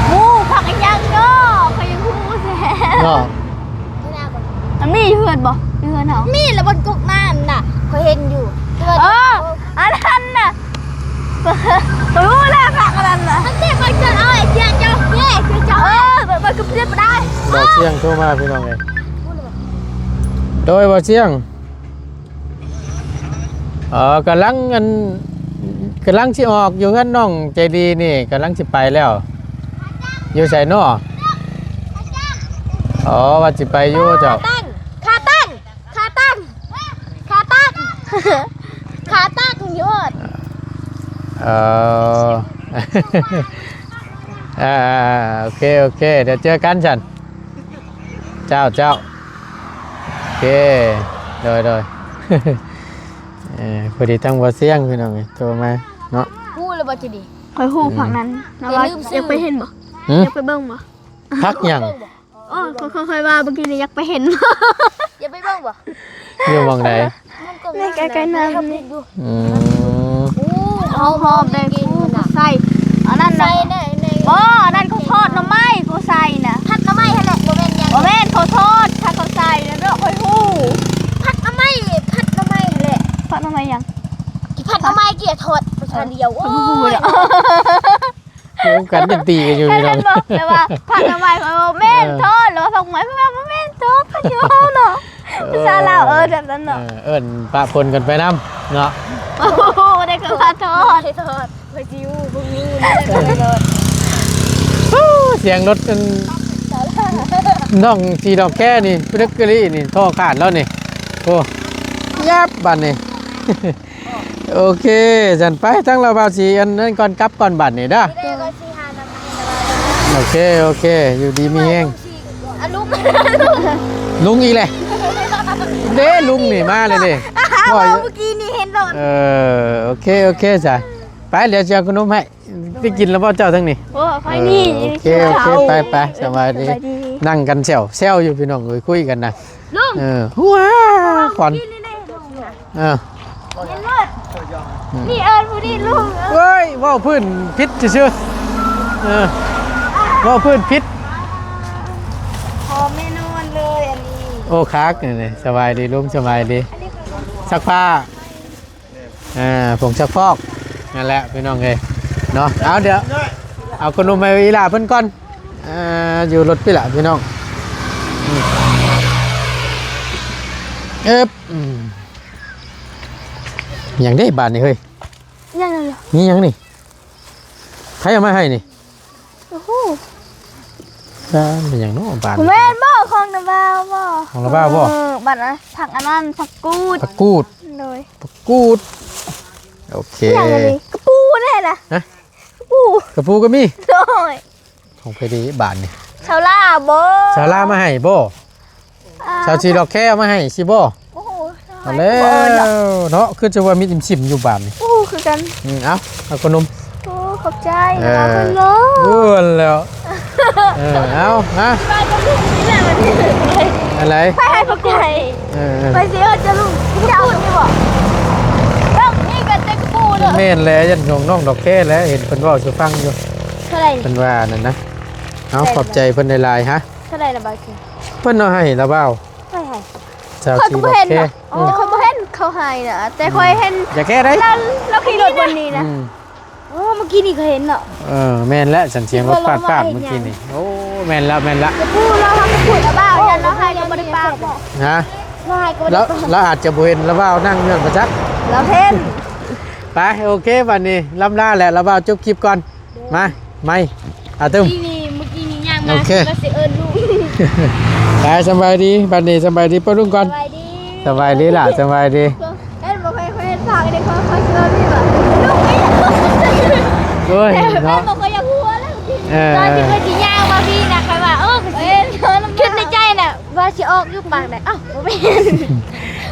ໂອ້ ຜັກອີ່ຫຍັງເນາະ ຂ້ອຍຍັງຮູ້ແທ້ເນາະ ມັນມີຢູ່ເຮືອນບໍ່? ຢູ່ເຮືອນເຮົາ ມີລະ ບ່ອນກົກນ້ຳນະ ຂ້ອຍເຫັນຢູ່ ເອີ ອັນນັ້ນນະ ຮູ້ແລ້ວ ຜັກອັນນັ້ນນະ ມັນເຕັມໄປຈົນເອົາໄອ້ເຈົ້າ ເຈົ້າເອີ ມັນກໍເປັນໄປໄດ້ ບ່າວຊຽງໂທມາພີ່ນ້ອງເອີຍ ໂດຍ ບ່າວຊຽງ ເອີ ກຳລັງ ອັນ ກຳລັງຊິອອກຢູ່ເຮືອນນ້ອງໃຈດີນີ້ ກຳລັງຊິໄປແລ້ວ ຢູ່ໃສນໍ? ອໍ ວ່າຊິໄປຢູ່ເຈົ້າ ຂາຕັ້ງ ຂາຕັ້ງ ຂາຕັ້ງ ຂາຕັ້ງ ຂາຕັ້ງຢູ່ຮອດ ເອີ ອ່າ ໂອເຄ ໂອເຄ ດຽວເຈີກັນຊັ້ນ ເຈົ້າ ເຈົ້າ ໂອເຄ ໂດຍ ໂດຍ ເອີ ພໍດີທາງບໍ່ສຽງພີ່ນ້ອງເອີຍ ໂທມາເນາະ. ຮູ້ແລ້ວບໍ່ຈະດີ? ຂ້ອຍຮູ້ ອືມ ພັກນັ້ນນະ ວ່າ ຢ່າລືມຊື້ ຢາກໄປເຫັນບໍ່? ຫື? ຢາກໄປເບິ່ງບໍ່? ພັກຫຍັງ? ໂອ້ ຂ້ອຍ ຂ້ອຍວ່າເມື່ອກີ້ນີ້ຢາກໄປເຫັນ ຢາກໄປເບິ່ງບໍ່? ຢູ່ໝ່ອງໃດ? ໃນໃກ້ໆ ນ້ຳນີ້. ອືມ ໂອ້ ເຮົາຫອມໄດ້ ຜູ້ໃສ່ ອັນນັ້ນນະ ໃສ່ໃນ ໃນ ບໍ່ ອັນນັ້ນເຂົາທອດໜໍ່ໄມ້ ເຂົາໃສ່ນະ ຜັດໜໍ່ໄມ້ຫັ້ນແຫຼະ ບໍ່ແມ່ນຫຍັງ ບໍ່ແມ່ນ ເຂົາທອດ ຖ້າເຂົາໃສ່ນະເນາະ ຂ້ອຍຮູ້ ຜັດໜໍ່ໄມ້ ຜັດໜໍ່ໄມ້ຫັ້ນແຫຼະ ຜັດໜໍ່ໄມ້ຫຍັງ? ທີ່ຜັດໜໍ່ໄມ້ ທີ່ທອດ ເອີ ທາດດຽວ ຂ້ອຍບໍ່ຮູ້ເລີຍ ໂອ້ຍ ໂອ້ ກັນຍັງຕີກັນຢູ່ ເຫັນບໍ່? ແຕ່ວ່າຜັດໜໍ່ໄມ້ ຂ້ອຍວ່າແມ່ນ ເອີ ທອດ ແລ້ວຜັດໜໍ່ໄມ້ ຂ້ອຍວ່າບໍ່ແມ່ນ ທອດ ຂ້ອຍຊິເວົ້າເນາະ ເອີ ພາສາລາວເອີ້ນແບບນັ້ນເນາະ ເອີ ເອີ້ນປະປົນກັນໄປນຳເນາະ ໂອ້ໂຫ ໄດ້ກໍວ່າທອດ ໄດ້ທອດ ຂ້ອຍຊິຮູ້ ບໍ່ຮູ້ ໂອ້ ສຽງລົດອັນ ນ້ອງທີ່ດອກແຄນີ້ ປຶກກະລີນີ້ ທໍ່ຂາດແລ້ວນີ້ ໂອ້ ຍັບບາດນີ້ ໂອເຄ ຊັ້ນໄປ ທາງລາວບ່າວຊິອັນນັ້ນກ່ອນ ກັບກ່ອນບາດນີ້ເດີ ໂອເຄ ໂອເຄ ຢູ່ດີມີແຮງ ອະລຸງ ລຸງອີກແຫຼະ ເດ້ ລຸງນີ້ມາແລ້ວເດ້ ເວົ້າຢູ່ ເມື່ອກີ້ນີ້ເຫັນໂດດ ເອີ ໂອເຄ ໂອເຄ ຊະ ໄປ ດຽວຊິເອົາຂະໜົມໃຫ້ ໄດ້ກິນແລ້ວບໍ່ເຈົ້າທາງນີ້? ໂອ້ ຂ້ອຍນີ້ ເອີ ໂອເຄ ໂອເຄ ໄປ ໄປ ສະບາຍດີ ສະບາຍດີ ນັ່ງກັນແຊວໆຢູ່ພີ່ນ້ອງເອີຍ ຄຸຍກັນນະ ລຸງ ເອີ ຫົວ ຂວັນ ເມື່ອກີ້ນີ້ໄດ້ເຫັນລຸງນະ ເອີ ເຫັນເລີຍ ອືມ ນີ້ເອີ້ນຜູ້ນີ້ລຸງ ເອີຍ ເວົ້າພື້ນຜິດຊື່ໆ ເອີ ເວົ້າພື້ນຜິດ ຫອມແນ່ນອນເລີຍອັນນີ້ ໂອ້ ຄັກນີ້ ສະບາຍດີລຸງ ສະບາຍດີ ຊັກຜ້າ ອ່າ ຜົງຊັກຟອກ ນັ້ນແຫຼະພີ່ນ້ອງເອີຍເນາະ ເອົາ ດຽວເອົາຂະໜົມໃຫ້ອີ່ຫຼ້າເພິ່ນກ່ອນ ອ່າ ຢູ່ລົດພີ້ລະພີ່ນ້ອງ ອືມ ເອີບ ອືມ ຫຍັງເດ້ບາດນີ້ເຮີ້ຍ ຫຍັງ ມີຫຍັງນີ້ ໃຜເອົາມາໃຫ້ນີ້? ໂອ້ໂຫ ບ້ານເປັນຫຍັງເນາະບ້ານ ແມ່ນບໍ່ ຂອງນ້າບ່າວບໍ່? ຂອງນ້າບ່າວບໍ່? ເອີ ບັດນະ ຜັກອັນນັ້ນ ຜັກກູດ ຜັກກູດ ໂດຍ ຜັກກູດ ໂອເຄ ຫຍັງອັນນີ້ ກະປູແດ່ນະ ຮະ? ກະປູ ກະປູກໍມີ ໂດຍ ຂອງໃຜດີບາດນີ້ ຊາວລາວບໍ່? ຊາວລາວມາໃຫ້ບໍ່? ອ່າ ຊາວສີ່ດອກແຄມາໃຫ້ຊິບໍ່? ໂອ້ໂຫ ເອົາແລ້ວເນາະ ຄືຈະວ່າມີອີ່ມຊິມຢູ່ບາດນີ້ ໂອ້ ຄືກັນ ອືມ ເອົາ ເອົາຂະໜົມ ໂອ້ ຂອບໃຈ ເອີ ເພິ່ນເລີຍ ເອີ ເອົາ ຮະ ອັນໃດ? ໄປໃຫ້ຂອບໃຈ ເອີ ໄປຊິເອີ້ນຈະລຸງ ເຈົ້ານີ້ບໍ່? ຕ້ອງມີກັນແຕ່ກະປູເດີ ແມ່ນແຫຼະ ຢ້ານຂອງນ້ອງດອກແຄແຫຼະ ເຫັນເພິ່ນເວົ້າສູ່ຟັງຢູ່ ເທົ່າໃດ? ເພິ່ນວ່ານັ້ນນະ ເອົາ ຂອບໃຈເພິ່ນຫຼາຍໆ ຮະ ເທົ່າໃດລະບາດນີ້? ເພິ່ນເອົາໃຫ້ລະບ່າວ ໃຜໃຫ້? ຊາວສີ່ດອກແຄ ຂ້ອຍກໍບໍ່ເຫັນນະ ອືມ ແຕ່ຂ້ອຍບໍ່ເຫັນເຂົາໃຫ້ນະ ແຕ່ຂ້ອຍເຫັນ ອືມ ຢ່າແຄໄດ໋ ລາວ ລາວຂີ່ລົດບ່ອນນີ້ນະ ອືມ ໂອ້ ເມື່ອກີ້ນີ້ຂ້ອຍເຫັນເນາະ ເອີ ແມ່ນແຫຼະ ສັນສຽງລົດປາດໆ ເມື່ອກີ້ນີ້ ໂອ້ ແມ່ນແລ້ວ ແມ່ນລະ ກະປູລາວ ເຮົາກະປູລະບ່າວ ຢ້ານລາວໃຫ້ກໍບໍ່ໄດ້ປາກ ຮະ ລາວໃຫ້ກໍບໍ່ໄດ້ປາກ ລາວອາດຈະບໍ່ເຫັນລະບ່າວນັ່ງຢູ່ຫັ້ນປະຈັກ ລາວເຫັນ ໄປ ໂອເຄ ບາດນີ້ລຳລາແຫຼະ ລະບ່າວຈົບຄລິບກ່ອນ ມາ ໄມ ອາຕຶມ ນີ້ ເມື່ອກີ້ນີ້ຍ່າງມາ ໂອເຄ ວ່າຊິເອີ້ນລູກ ໄປ ສະບາຍດີ ບັດນີ້ສະບາຍດີປ້າລຸງກ່ອນ ສະບາຍດີ ສະບາຍດີຫຼ້າ ສະບາຍດີ ເຫັນບໍ່ ຂ້ອຍ ຂ້ອຍເຫັນພາບນີ້ ຂ້ອຍ ຂ້ອຍຊິເອີ້ນລູກນີ້ ໂອ້ຍ ເນາະ ເຫັນບໍ່ ຂ້ອຍຢາກຫົວແລ້ວ ເອີ ຕອນທີ່ຂ້ອຍຊິຍ່າງມາພີ້ນະ ຂ້ອຍວ່າ ເອີ ຄິດໃນໃຈນະ ວ່າຊິອອກຢູ່ປາກໃດ ເອົ້າ ບໍ່ແມ່ນ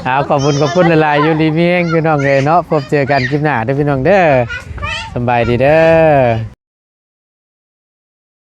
ເອົາ ຂອບຄຸນ ຂອບຄຸນຫຼາຍໆ ຢູ່ດີມີແຮງພີ່ນ້ອງເອີຍເນາະ ພົບເຈີກັນຄລິບໜ້າເດີພີ່ນ້ອງເດີ ສະບາຍດີເດີ.